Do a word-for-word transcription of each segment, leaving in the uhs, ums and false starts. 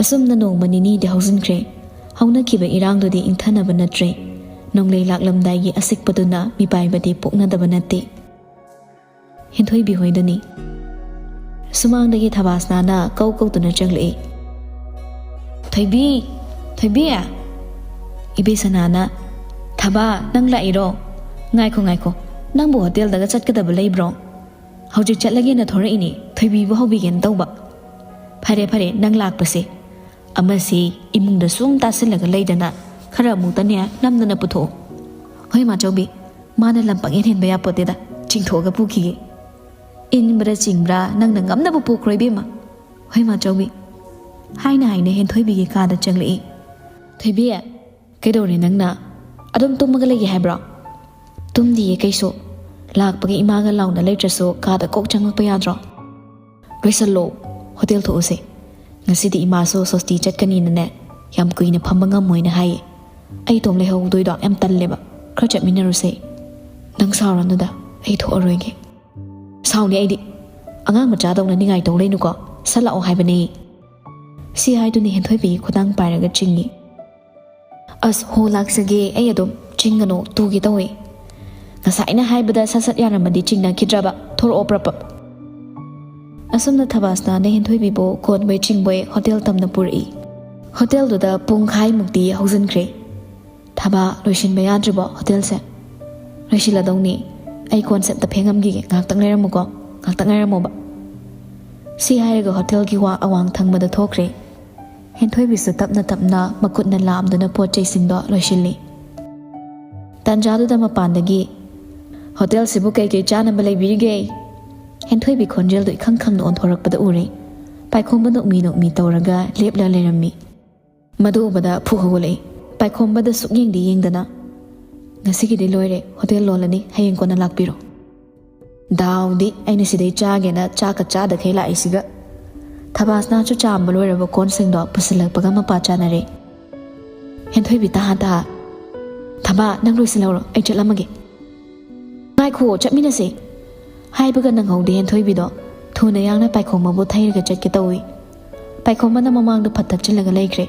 ꯑꯁꯨꯝꯅ ꯅꯣꯡꯃ ꯅꯤꯅꯤꯗꯤ ꯍꯧꯖꯤꯟꯈ꯭ꯔꯦ꯫ ꯍꯧꯅꯈꯤꯕ ꯏꯔꯥꯡꯗꯨꯗꯤ ꯏꯪꯊꯅꯕ ꯅꯠꯇ꯭ꯔꯦ꯫ ꯅꯣꯡꯂꯩ ꯂꯥꯛꯂꯝꯗꯥꯏꯒꯤ ꯑꯁꯤꯛꯄꯗꯨꯅ ꯃꯤꯄꯥꯏꯕꯗꯤ ꯄꯣꯛꯅꯗꯕ ꯅꯠꯇꯦ꯫ ꯍꯦꯟꯊꯣꯏꯕꯤ ꯍꯣꯏꯗꯅꯤ꯫ ꯁꯨꯃꯥꯡꯗꯒꯤ ꯊꯕꯥꯁꯅꯥꯅ ꯀꯧ ꯀꯧꯗꯨꯅ ꯆꯪꯂꯛꯏ꯫ "ꯊꯣꯏꯕꯤ! ꯊꯣꯏꯕꯤ!" ꯏꯕꯦꯁꯅꯥꯅ, "ꯊꯕꯥ, ꯅꯪ ꯂꯥꯛꯏꯔꯣ? ꯉꯥꯏꯈꯣ, ꯉꯥꯏꯈꯣ, ꯅꯪꯕꯨ ꯍꯣꯇꯦꯜꯗꯒ ꯆꯠꯀꯗꯕ ꯂꯩꯕ꯭ꯔꯣ? ꯍꯧꯖꯤꯛ ꯆꯠꯂꯒꯦꯅ ꯊꯣꯔꯛꯏꯅꯦ, ꯊꯣꯏꯕꯤꯕꯨ ꯍꯧꯕꯤꯒꯦꯅ ꯇꯧꯕ꯫ ꯐꯔꯦ, ꯐꯔꯦ, ꯅꯪ ꯂꯥꯛꯄꯁꯦ꯫ ꯑꯃꯁꯤ ꯏꯃꯨꯡꯗ ꯁꯨꯝ ꯇꯥꯁꯤꯜꯂꯒ ꯂꯩꯗꯅ, ꯈꯔ ꯑꯃꯨꯛꯇꯅꯦ ꯅꯝꯗꯅ ꯄꯨꯊꯣꯛꯎ꯫ ꯍꯣꯏ, ꯃꯥꯆꯧꯕꯤ, ꯃꯥꯅ ꯂꯝ ꯄꯪꯍꯦꯟ ꯍꯦꯟꯕ ꯌꯥꯄꯣꯠꯇꯦꯗ, ꯆꯤꯡꯊꯣꯛꯑꯒ ꯄꯨꯈꯤꯒꯦ꯫ ꯏꯟꯕ꯭ꯔꯥ ꯆꯤꯡꯕ꯭ꯔꯥ, ꯅꯪꯅ ꯉꯝꯅꯕ ꯄꯨꯈ꯭ꯔꯣ, ꯏꯕꯦꯝꯃ꯫ ꯍꯣꯏ, ꯃꯥꯆꯧꯕꯤ꯫" ꯍꯥꯏꯅ ꯍꯥꯏꯅ ꯍꯦꯟꯊꯣꯏꯕꯤꯒꯤ ꯀꯥꯗ ꯆꯪꯂꯛꯏ꯫ "ꯊꯣꯏꯕꯤ, ꯀꯩꯗꯧꯔꯦ ꯅꯪꯅ? ꯑꯗꯨꯝ ꯇꯨꯝꯃꯒ ꯂꯩꯒꯦ ꯍꯥꯏꯕ꯭ꯔꯣ?" "ꯇꯨꯝꯗꯤꯌꯦ ꯀꯩꯁꯨ꯫ ꯂꯥꯛꯄꯒ ꯏꯃꯥꯒ ꯂꯥꯎꯅ ꯂꯩꯇ꯭ꯔꯁꯨ ꯀꯥꯗ ꯀꯣꯛ ꯆꯪꯉꯛꯄ ꯌꯥꯗ꯭ꯔꯣ?" "ꯂꯣꯏꯁꯜꯂꯣ, ꯍꯣꯇꯦꯜ ꯊꯣꯛꯎꯁꯦ꯫ ꯉꯁꯤꯗꯤ ꯏꯃꯥꯁꯨ ꯁꯣꯁꯇꯤ ꯆꯠꯀꯅꯤꯅꯅꯦ, ꯌꯥꯝ ꯀꯨꯏꯅ ꯐꯝꯕ ꯉꯝꯃꯣꯏꯅ ꯍꯥꯏꯌꯦ꯫ ꯑꯩ ꯏꯇꯣꯝ ꯂꯩꯍꯧꯗꯣꯏꯗꯣ ꯌꯥꯝ ꯇꯜꯂꯦꯕ꯫ ꯈꯔ ꯆꯠꯃꯤꯟꯅꯔꯨꯁꯦ꯫" "ꯅꯪ ꯁꯥꯎꯔꯅꯨꯗ, ꯑꯩ ꯊꯣꯛꯑꯔꯣꯏꯒꯦ꯫" "ꯁꯥꯎꯅꯤ ꯑꯩꯗꯤ꯫ ꯑꯉꯥꯡ ꯃꯆꯥꯗꯧꯅ ꯅꯤꯡꯉꯥꯏ ꯇꯧ ꯂꯩꯅꯨꯀꯣ꯫ ꯁꯠ ꯂꯥꯛꯑꯣ ꯍꯥꯏꯕꯅꯦ꯫" ꯁꯤ ꯍꯥꯏꯗꯨꯅ ꯍꯦꯟꯊꯣꯏꯕꯤꯒꯤ ꯈꯨꯗꯥꯡ ꯄꯥꯏꯔꯒ ꯆꯤꯡꯉꯤ꯫ "ꯑꯁ, ꯍꯣ, ꯂꯥꯛꯆꯒꯦ, ꯑꯩ ꯑꯗꯨꯝ ꯆꯤꯡꯒꯅꯨ, ꯇꯨꯒꯦ ꯇꯧꯋꯦ꯫ ꯉꯁꯥꯏꯅ ꯍꯥꯏꯕꯗ ꯁꯠ ꯁꯠ ꯌꯥꯔꯝꯃꯗꯤ ꯆꯤꯡꯅꯈꯤꯗ꯭ꯔꯕ, ꯊꯣꯔꯛꯑꯣ ꯄ꯭ꯔꯞ ꯄ꯭ꯔꯞ꯫" ꯑꯁꯨꯝꯅ ꯊꯕꯥꯁꯅꯥꯅ ꯍꯦꯟꯊꯣꯏꯕꯤꯕꯨ ꯀꯣꯟꯕꯣꯏ ꯆꯤꯡꯕꯣꯏ ꯍꯣꯇꯦꯜ ꯇꯝꯅ ꯄꯨꯔꯛꯏ꯫ ꯍꯣꯇꯦꯜꯗꯨꯗ ꯄꯨꯡꯈꯥꯏꯃꯨꯛꯇꯤ ꯍꯧꯖꯤꯟꯈ꯭ꯔꯦ꯫ "ꯊꯕꯥ, ꯂꯣꯏꯁꯤꯟꯕ ꯌꯥꯗ꯭ꯔꯤꯕꯣ ꯍꯣꯇꯦꯜꯁꯦ?" "ꯂꯣꯏꯁꯤꯜꯂꯗꯧꯅꯤ꯫ ꯑꯩ ꯀꯣꯟꯁꯦ ꯑꯝꯇ ꯐꯦꯡꯉꯝꯈꯤꯒꯦ, ꯉꯥꯏꯍꯥꯛꯇꯪ ꯂꯩꯔꯝꯃꯨꯀꯣ, ꯉꯥꯏꯍꯥꯛꯇꯪ ꯉꯥꯏꯔꯝꯃꯣꯕ꯫" ꯁꯤ ꯍꯥꯏꯔꯒ ꯍꯣꯇꯦꯜꯒꯤ ꯋꯥ ꯑꯋꯥꯡ ꯊꯪꯕꯗ ꯊꯣꯛꯈ꯭ꯔꯦ꯫ ꯍꯦꯟꯊꯣꯏꯕꯤꯁꯨ ꯇꯞꯅ ꯇꯞꯅ ꯃꯈꯨꯠꯅ ꯂꯥꯝꯗꯨꯅ ꯄꯣꯠ ꯆꯩꯁꯤꯡꯗꯣ ꯂꯣꯏꯁꯤꯜꯂꯤ꯫ ꯇꯥꯟꯖꯥꯗꯨꯗ ꯃꯄꯥꯟꯗꯒꯤ, "ꯍꯣꯇꯦꯜꯁꯤꯕꯨ ꯀꯩꯀꯩ ꯆꯥꯅꯕ ꯂꯩꯕꯤꯔꯤꯒꯦ?" ꯍꯦꯟꯊꯣꯏꯕꯤ ꯈꯣꯟꯖꯦꯜꯗꯨ ꯏꯈꯪ ꯈꯪꯅ ꯑꯣꯟꯊꯣꯔꯛꯄꯗ ꯎꯔꯦ꯫ ꯄꯥꯏꯈꯣꯝꯕ ꯅꯣꯛꯃꯤ ꯅꯣꯛꯃꯤ ꯇꯧꯔꯒ ꯂꯦꯞꯂ ꯂꯩꯔꯝꯃꯤ꯫ ꯃꯗꯨ ꯎꯕꯗ ꯐꯨꯛ ꯍꯧꯒꯠꯂꯛꯏ꯫ ꯄꯥꯏꯈꯣꯝꯕꯗ ꯁꯨꯛꯌꯦꯡꯗꯤ ꯌꯦꯡꯗꯅ, "ꯉꯁꯤꯒꯤꯗꯤ ꯂꯣꯏꯔꯦ, ꯍꯣꯇꯦꯜ ꯂꯣꯜꯂꯅꯤ, ꯍꯌꯦꯡ ꯀꯣꯟꯅ ꯂꯥꯛꯄꯤꯔꯣ꯫" ꯗꯥꯎꯗꯤ ꯑꯩꯅ ꯁꯤꯗꯩ ꯆꯥꯒꯦꯅ ꯆꯥꯛꯀ ꯆꯥꯗꯈꯩ ꯂꯥꯛꯏꯁꯤꯒ꯫ ꯊꯕꯥꯁꯅꯥꯁꯨ ꯆꯥꯝꯕ ꯂꯣꯏꯔꯕ ꯀꯣꯟꯁꯤꯡꯗꯣ ꯄꯨꯁꯤꯜꯂꯛꯄꯒ ꯃꯄꯥ ꯆꯥꯅꯔꯦ꯫ ꯍꯦꯟꯊꯣꯏꯕꯤ ꯇꯍꯥ ꯇꯍꯥ, "ꯊꯕꯥ, ꯅꯪ ꯂꯣꯏꯁꯤꯜꯍꯧꯔꯣ, ꯑꯩ ꯆꯠꯂꯝꯃꯒꯦ꯫" "ꯉꯥꯏꯈꯣ, ꯆꯠꯃꯤꯟꯅꯁꯦ꯫" ꯍꯥꯏꯕꯒ ꯅꯪꯍꯧꯗꯦ ꯍꯦꯟꯊꯣꯏꯕꯤꯗꯣ꯫ ꯊꯨꯅ ꯌꯥꯡꯅ ꯄꯥꯏꯈꯣꯝꯕꯕꯨ ꯊꯩꯔꯒ ꯆꯠꯀꯦ ꯇꯧꯏ꯫ ꯄꯥꯏꯈꯣꯝꯕꯅ ꯃꯃꯥꯡꯗ ꯐꯠ ꯊꯛꯆꯤꯜꯂꯒ ꯂꯩꯈ꯭ꯔꯦ꯫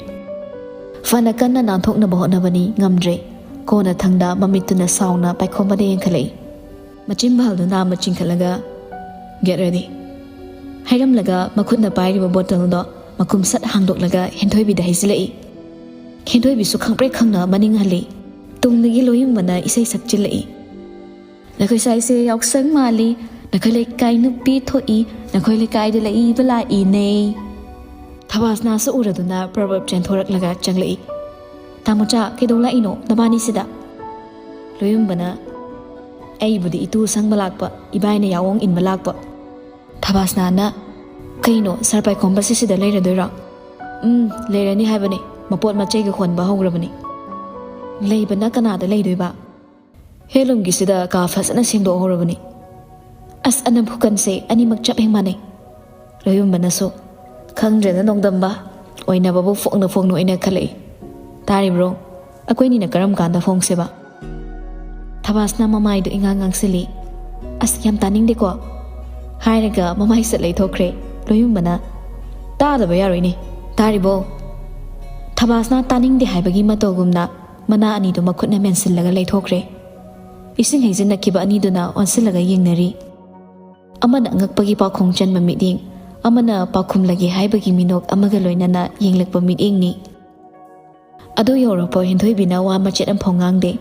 ꯐꯅ ꯀꯟꯅ ꯅꯥꯟꯊꯣꯛꯅꯕ ꯍꯣꯠꯅꯕꯅꯤ, ꯉꯝꯗ꯭ꯔꯦ꯫ ꯀꯣꯟꯅꯊꯪꯗ ꯃꯃꯤꯠꯇꯨꯅ ꯁꯥꯎꯅ ꯄꯥꯏꯈꯣꯝꯕꯗ ꯌꯦꯡꯈꯠꯂꯛꯏ꯫ ꯃꯆꯤꯟꯕꯥꯜꯗꯨꯅ ꯃꯆꯤꯡꯈꯠꯂꯒ, "Get ready," ꯍꯥꯏꯔꯝꯂꯒ ꯃꯈꯨꯠꯅ ꯄꯥꯏꯔꯤꯕ ꯕꯣꯇꯜꯗꯣ ꯃꯈꯨꯝ ꯁꯠ ꯍꯥꯡꯗꯣꯛꯂꯒ ꯍꯦꯟꯊꯣꯏꯕꯤꯗ ꯍꯩꯖꯤꯜꯂꯛꯏ꯫ ꯍꯦꯟꯊꯣꯏꯕꯤꯁꯨ ꯈꯪꯄ꯭ꯔꯦꯛ ꯈꯪꯅ ꯃꯅꯤꯡ ꯍꯜꯂꯤ꯫ ꯇꯨꯡꯗꯒꯤ ꯂꯣꯌꯨꯝꯕꯅ ꯏꯁꯩ ꯁꯛꯆꯤꯜꯂꯛꯏ꯫ "ꯅꯈꯣꯏ ꯁ꯭ꯋꯥꯏꯁꯦ ꯌꯥꯎꯁꯪ ꯃꯥꯜꯂꯤ, ꯅꯈꯣꯏ ꯂꯩꯀꯥꯏ ꯅꯨꯄꯤ ꯊꯣꯛꯏ, ꯅꯈꯣꯏ ꯂꯩꯀꯥꯏꯗ ꯂꯩꯕ ꯂꯥꯛꯏꯅꯦ꯫" ꯊꯕꯥꯁꯅꯥꯁꯨ ꯎꯔꯗꯨꯅ ꯄ꯭ꯔꯕꯞ ꯆꯦꯟꯊꯣꯔꯛꯂꯒ ꯆꯪꯂꯛꯏ꯫ "ꯇꯥꯃꯣꯆꯥ, ꯀꯩꯗꯧ ꯂꯥꯛꯏꯅꯣ ꯅꯕꯥꯅꯤꯁꯤꯗ?" ꯂꯣꯌꯨꯝꯕꯅ, "ꯑꯩꯕꯨꯗꯤ ꯏꯇꯨ ꯁꯪꯕ ꯂꯥꯛꯄ, ꯏꯕꯥꯏꯅ ꯌꯥꯑꯣꯡ ꯏꯟꯕ ꯂꯥꯛꯄ꯫" ꯊꯕꯥꯁꯅꯥꯅ, "ꯀꯩꯅꯣ, ꯁꯥꯔ ꯄꯥꯏꯈꯣꯝꯕꯁꯤ ꯁꯤꯗ ꯂꯩꯔꯗꯣꯏꯔꯣ?" "ꯎꯝ, ꯂꯩꯔꯅꯤ ꯍꯥꯏꯕꯅꯤ, ꯃꯄꯣꯠ ꯃꯆꯩꯒ ꯍꯣꯟꯕ ꯍꯧꯈ꯭ꯔꯕꯅꯤ꯫" "ꯂꯩꯕꯅ ꯀꯅꯥꯗ ꯂꯩꯗꯣꯏꯕ?" "ꯍꯦꯟꯂꯨꯝꯒꯤꯁꯤꯗ ꯀꯥ ꯐꯖꯅ ꯁꯦꯡꯗꯣꯛꯍꯧꯔꯕꯅꯤ꯫" "ꯑꯁ, ꯑꯅꯝ ꯈꯨꯀꯟꯁꯦ ꯑꯅꯤꯃꯛ ꯆꯞ ꯍꯦꯛ ꯃꯥꯟꯅꯩ꯫" ꯂꯣꯌꯨꯝꯕꯅꯁꯨ, "ꯈꯪꯗ꯭ꯔꯦꯗ ꯅꯣꯡꯗꯝꯕ, ꯑꯣꯏꯅꯕꯕꯨ ꯐꯣꯡꯅ ꯐꯣꯡꯅ ꯑꯣꯏꯅ ꯈꯜꯂꯛꯏ꯫ ꯇꯥꯔꯤꯕ꯭ꯔꯣ? ꯑꯩꯈꯣꯏꯅꯤꯅ ꯀꯔꯝ ꯀꯥꯟꯗ ꯍꯣꯡꯁꯦꯕ?" ꯊꯕꯥꯁꯅ ꯃꯃꯥꯏꯗꯨ ꯏꯉꯥꯡ ꯉꯥꯡꯁꯤꯜꯂꯤ꯫ "ꯑꯁ, ꯌꯥꯝ ꯇꯥꯅꯤꯡꯗꯦꯀꯣ?" ꯍꯥꯏꯔꯒ ꯃꯃꯥꯏ ꯁꯠ ꯂꯩꯊꯣꯛꯈ꯭ꯔꯦ꯫ ꯂꯣꯌꯨꯝꯕꯅ, "ꯇꯥꯗꯕ ꯌꯥꯔꯣꯏꯅꯦ꯫ ꯇꯥꯔꯤꯕꯣ?" ꯊꯕꯥꯁꯅ ꯇꯥꯅꯤꯡꯗꯦ ꯍꯥꯏꯕꯒꯤ ꯃꯇꯧꯒꯨꯝꯅ ꯃꯅꯥ ꯑꯅꯤꯗꯨ ꯃꯈꯨꯠꯅ ꯃꯦꯟꯁꯤꯜꯂꯒ ꯂꯩꯊꯣꯛꯈ꯭ꯔꯦ꯫ ꯏꯁꯤꯡ ꯍꯩꯖꯤꯟꯅꯈꯤꯕ ꯑꯅꯤꯗꯨꯅ ꯑꯣꯟꯁꯤꯜꯂꯒ ꯌꯦꯡꯅꯔꯤ꯫ ꯑꯃꯅ ꯑꯉꯛꯄꯒꯤ ꯄꯥꯎꯈꯣꯡ ꯆꯟꯕ ꯃꯤꯠꯌꯦꯡ, ꯑꯃꯅ ꯄꯥꯎꯈꯨꯝꯂꯒꯦ ꯍꯥꯏꯕꯒꯤ ꯃꯤꯅꯣꯛ ꯑꯃꯒ ꯂꯣꯏꯅꯅ ꯌꯦꯡꯂꯛꯄ ꯃꯤꯠꯌꯦꯡꯅꯤ꯫ ꯑꯗꯨ ꯌꯧꯔꯛꯄ ꯍꯦꯟꯊꯣꯏꯕꯤꯅ ꯋꯥ ꯃꯆꯦꯠ ꯑꯃꯐꯥꯎ ꯉꯥꯡꯗꯦ꯫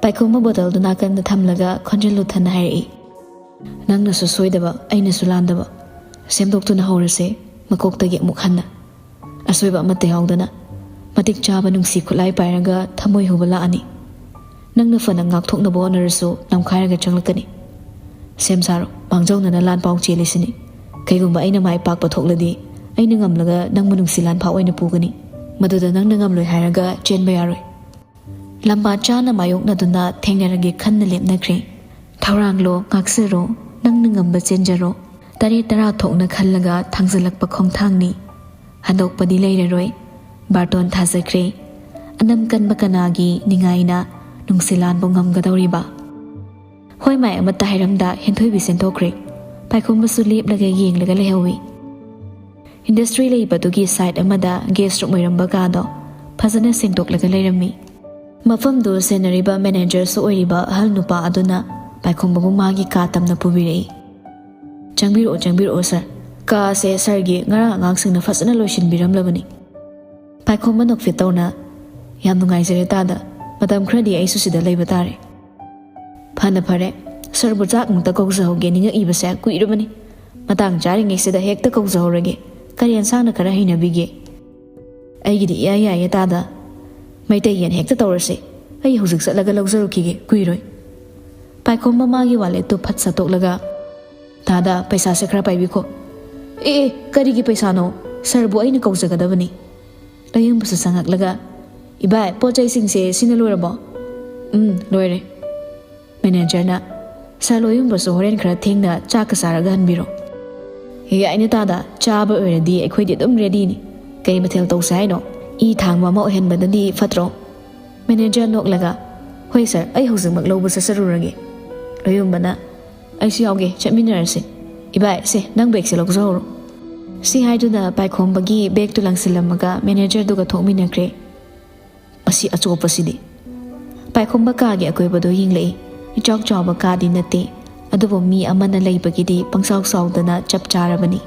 ꯄꯥꯏꯈꯣꯝꯕ ꯕꯣꯇꯜꯗꯨ ꯅꯥꯀꯟꯗ ꯊꯝꯂꯒ ꯈꯣꯟꯖꯦꯜ ꯂꯨꯊꯅ ꯍꯥꯏꯔꯛꯏ, "ꯅꯪꯅꯁꯨ ꯁꯣꯏꯗꯕ, ꯑꯩꯅꯁꯨ ꯂꯥꯟꯗꯕ꯫ ꯁꯦꯝꯗꯣꯛꯇꯨꯅ ꯍꯧꯔꯁꯦ, ꯃꯀꯣꯛꯇꯒꯤ ꯑꯃꯨꯛ ꯍꯟꯅ꯫ ꯑꯁꯣꯏꯕ ꯑꯃꯠꯇ ꯌꯥꯎꯗꯅ꯫ ꯃꯇꯤꯛ ꯆꯥꯕ ꯅꯨꯡꯁꯤ ꯈꯨꯠꯂꯥꯏ ꯄꯥꯏꯔꯒ ꯊꯃꯣꯏ ꯍꯨꯕ ꯂꯥꯛꯑꯅꯤ꯫ ꯅꯪꯅ ꯐꯅ ꯉꯥꯛꯊꯣꯛꯅꯕ ꯍꯣꯠꯅꯔꯁꯨ ꯅꯝꯈꯥꯏꯔꯒ ꯆꯪꯂꯛꯀꯅꯤ꯫ ꯁꯦꯝ ꯁꯥꯔꯣ, ꯃꯥꯡꯖꯧꯅꯅ ꯂꯥꯟ ꯄꯥꯎ ꯆꯦꯜꯂꯤꯁꯤꯅꯤ꯫ ꯀꯩꯒꯨꯝꯕ ꯑꯩꯅ ꯃꯥꯏ ꯄꯥꯛꯄ ꯊꯣꯛꯂꯗꯤ, ꯑꯩꯅ ꯉꯝꯂꯒ ꯅꯪꯕꯨ ꯅꯨꯡꯁꯤ ꯂꯥꯟꯐꯥ ꯑꯣꯏꯅ ꯄꯨꯒꯅꯤ꯫ ꯃꯗꯨꯗ ꯅꯪꯅ ꯉꯝꯂꯣꯏ ꯍꯥꯏꯔꯒ ꯆꯦꯟꯕ ꯌꯥꯔꯣꯏ꯫" ꯂꯝꯕꯥ ꯆꯥꯅ ꯃꯥꯌꯣꯛꯅꯗꯨꯅ ꯊꯦꯡꯅꯔꯒꯦ ꯈꯟꯅ ꯂꯦꯞꯅꯈ꯭ꯔꯦ꯫ "ꯊꯧꯔꯥꯡꯂꯣ, ꯉꯥꯛꯆꯔꯣ, ꯅꯪꯅ ꯉꯝꯕ ꯆꯦꯟꯖꯔꯣ꯫ ꯇꯔꯦꯠ ꯇꯔꯥ ꯊꯣꯛꯅ ꯈꯜꯂꯒ ꯊꯥꯡꯖꯜꯂꯛꯄ ꯈꯣꯡꯊꯥꯡꯅꯤ꯫ ꯍꯟꯗꯣꯛꯄꯗꯤ ꯂꯩꯔꯔꯣꯏ꯫ ꯕꯥꯔꯇꯣꯟ ꯊꯥꯖꯈ꯭ꯔꯦ꯫ ꯑꯅꯝ ꯀꯟꯕ ꯀꯅꯥꯒꯤ ꯅꯤꯡꯉꯥꯏꯅ ꯅꯨꯡꯁꯤ ꯂꯥꯟꯕꯨ ꯉꯝꯒꯗꯧꯔꯤꯕ?" ꯍꯣꯏ ꯃꯥꯏ ꯑꯃꯠꯇ ꯍꯥꯏꯔꯝꯗ ꯍꯦꯟꯊꯣꯏꯕꯤ ꯆꯦꯟꯊꯣꯛꯈ꯭ꯔꯦ꯫ ꯄꯥꯏꯈꯣꯝꯕꯁꯨ ꯂꯦꯞꯂꯒ ꯌꯦꯡꯂꯒ ꯂꯩꯍꯧꯏ꯫ ꯏꯟꯗꯁꯇ꯭ꯔꯤ ꯂꯩꯕꯗꯨꯒꯤ ꯁꯥꯏꯠ ꯑꯃꯗ ꯒꯦꯁ ꯔꯨꯝ ꯑꯣꯏꯔꯝꯕ ꯀꯥꯗꯣ ꯐꯖꯅ ꯁꯦꯡꯗꯣꯛꯂꯒ ꯂꯩꯔꯝꯃꯤ꯫ ꯃꯐꯝꯗꯨ ꯁꯦꯟꯅꯔꯤꯕ ꯃꯦꯅꯦꯖꯔꯁꯨ ꯑꯣꯏꯔꯤꯕ ꯑꯍꯜ ꯅꯨꯄꯥ ꯑꯗꯨꯅ ꯄꯥꯏꯈꯣꯝꯕꯕꯨ ꯃꯥꯒꯤ ꯀꯥ ꯇꯝꯅ ꯄꯨꯕꯤꯔꯛꯏ꯫ "ꯆꯪꯕꯤꯔꯛꯑꯣ, ꯆꯪꯕꯤꯔꯛꯑꯣ ꯁꯥꯔ꯫ ꯀꯥ ꯑꯁꯦ ꯁꯥꯔꯒꯤ ꯉꯔꯥꯡ ꯑꯉꯥꯡꯁꯤꯡꯅ ꯐꯖꯅ ꯂꯣꯏꯁꯤꯟꯕꯤꯔꯝꯂꯕꯅꯤ꯫" ꯄꯥꯏꯈꯣꯝꯕ ꯅꯣꯛꯐꯦꯠ ꯇꯧꯅ, "ꯌꯥꯝ ꯅꯨꯡꯉꯥꯏꯖꯔꯦ ꯇꯥꯗ꯫ ꯃꯇꯝ ꯈꯔꯗꯤ ꯑꯩꯁꯨ ꯁꯤꯗ ꯂꯩꯕ ꯇꯥꯔꯦ꯫" "ꯐꯅ ꯐꯔꯦ꯫ ꯁꯥꯔꯕꯨ ꯆꯥꯛ ꯑꯃꯨꯛꯇ ꯀꯧꯖꯍꯧꯒꯦ ꯅꯤꯡꯉꯛꯏꯕꯁꯦ ꯀꯨꯏꯔꯕꯅꯤ꯫ ꯃꯇꯥꯡ ꯆꯥꯔꯤꯉꯩꯁꯤꯗ ꯍꯦꯛꯇ ꯀꯧꯖꯍꯧꯔꯒꯦ꯫ ꯀꯔꯤ ꯑꯦꯟꯁꯥꯡꯅ ꯈꯔ ꯍꯩꯅꯕꯤꯒꯦ?" "ꯑꯩꯒꯤꯗꯤ ꯏꯌꯥ ꯌꯥꯏꯌꯦ ꯇꯥꯗ꯫ ꯃꯩꯇꯩ ꯌꯦꯟ ꯍꯦꯛꯇ ꯇꯧꯔꯁꯦ꯫ ꯑꯩ ꯍꯧꯖꯤꯛ ꯆꯠꯂꯒ ꯂꯧꯖꯔꯨꯈꯤꯒꯦ, ꯀꯨꯏꯔꯣꯏ꯫" ꯄꯥꯏꯈꯣꯝꯕ ꯃꯥꯒꯤ ꯋꯥꯂꯦꯠꯇꯨ ꯐꯠ ꯁꯠꯇꯣꯛꯂꯒ, "ꯇꯥꯗ, ꯄꯩꯁꯥꯁꯦ ꯈꯔ ꯄꯥꯏꯕꯤꯈꯣ꯫" "ꯑꯦ, ꯑꯦ, ꯀꯔꯤꯒꯤ ꯄꯩꯁꯥꯅꯣ? ꯁꯥꯔꯕꯨ ꯑꯩꯅ ꯀꯧꯖꯒꯗꯕꯅꯤ꯫" ꯂꯌꯨꯝꯕꯁꯨ ꯆꯪꯉꯛꯂꯒ, "ꯏꯕꯥꯏ, ꯄꯣꯠ ꯆꯩꯁꯤꯡꯁꯦ ꯁꯤꯅ ꯂꯣꯏꯔꯕꯣ?" "ꯎꯝ, ꯂꯣꯏꯔꯦ꯫" ꯃꯦꯅꯦꯖꯔꯅ, "ꯁꯥꯔ ꯂꯣꯌꯨꯝꯕꯁꯨ ꯍꯣꯔꯦꯟ ꯈꯔ ꯊꯦꯡꯅ ꯆꯥꯛꯀ ꯆꯥꯔꯒ ꯍꯟꯕꯤꯔꯣ꯫" "ꯌꯥꯏꯅꯦ ꯇꯥꯗ, ꯆꯥꯕ ꯑꯣꯏꯔꯗꯤ ꯑꯩꯈꯣꯏꯗꯤ ꯑꯗꯨꯝ ꯔꯦꯗꯤꯅꯤ꯫ ꯀꯩ ꯃꯊꯦꯜ ꯇꯧꯁꯦ ꯍꯥꯏꯅꯣ? ꯏ ꯊꯥꯡꯕ ꯑꯃ ꯑꯣꯏꯍꯟꯕꯅꯗꯤ ꯐꯠꯇ꯭ꯔꯣ?" ꯃꯦꯅꯦꯖꯔ ꯅꯣꯛꯂꯒ, "ꯍꯣꯏ ꯁꯥꯔ, ꯑꯩ ꯍꯧꯖꯤꯛꯃꯛ ꯂꯧꯕ ꯆꯠꯆꯔꯨꯔꯒꯦ꯫" ꯂꯣꯌꯨꯝꯕꯅ, "ꯑꯩꯁꯨ ꯌꯥꯎꯒꯦ, ꯆꯠꯃꯤꯟꯅꯔꯁꯦ꯫ ꯏꯕꯥꯏ, ꯁꯦ, ꯅꯪ ꯕꯦꯒꯁꯦ ꯂꯧꯖꯍꯧꯔꯣ꯫" ꯁꯤ ꯍꯥꯏꯗꯨꯅ ꯄꯥꯏꯈꯣꯝꯕꯒꯤ ꯕꯦꯒꯇꯨ ꯂꯪꯁꯤꯜꯂꯝꯃꯒ ꯃꯦꯅꯦꯖꯔꯗꯨꯒ ꯊꯣꯛꯃꯤꯟꯅꯈ꯭ꯔꯦ꯫ "ꯃꯁꯤ ꯑꯆꯣꯞꯄꯁꯤꯗꯤ꯫" ꯄꯥꯏꯈꯣꯝꯕ ꯀꯥꯒꯤ ꯑꯀꯣꯏꯕꯗꯣ ꯌꯦꯡꯂꯛꯏ꯫ ꯏꯆꯥꯎ ꯆꯥꯎꯕ ꯀꯥꯗꯤ ꯅꯠꯇꯦ, ꯑꯗꯨꯕꯨ ꯃꯤ ꯑꯃꯅ ꯂꯩꯕꯒꯤꯗꯤ ꯄꯪꯆꯥꯎ ꯆꯥꯎꯗꯅ ꯆꯞ ꯆꯥꯔꯕꯅꯤ꯫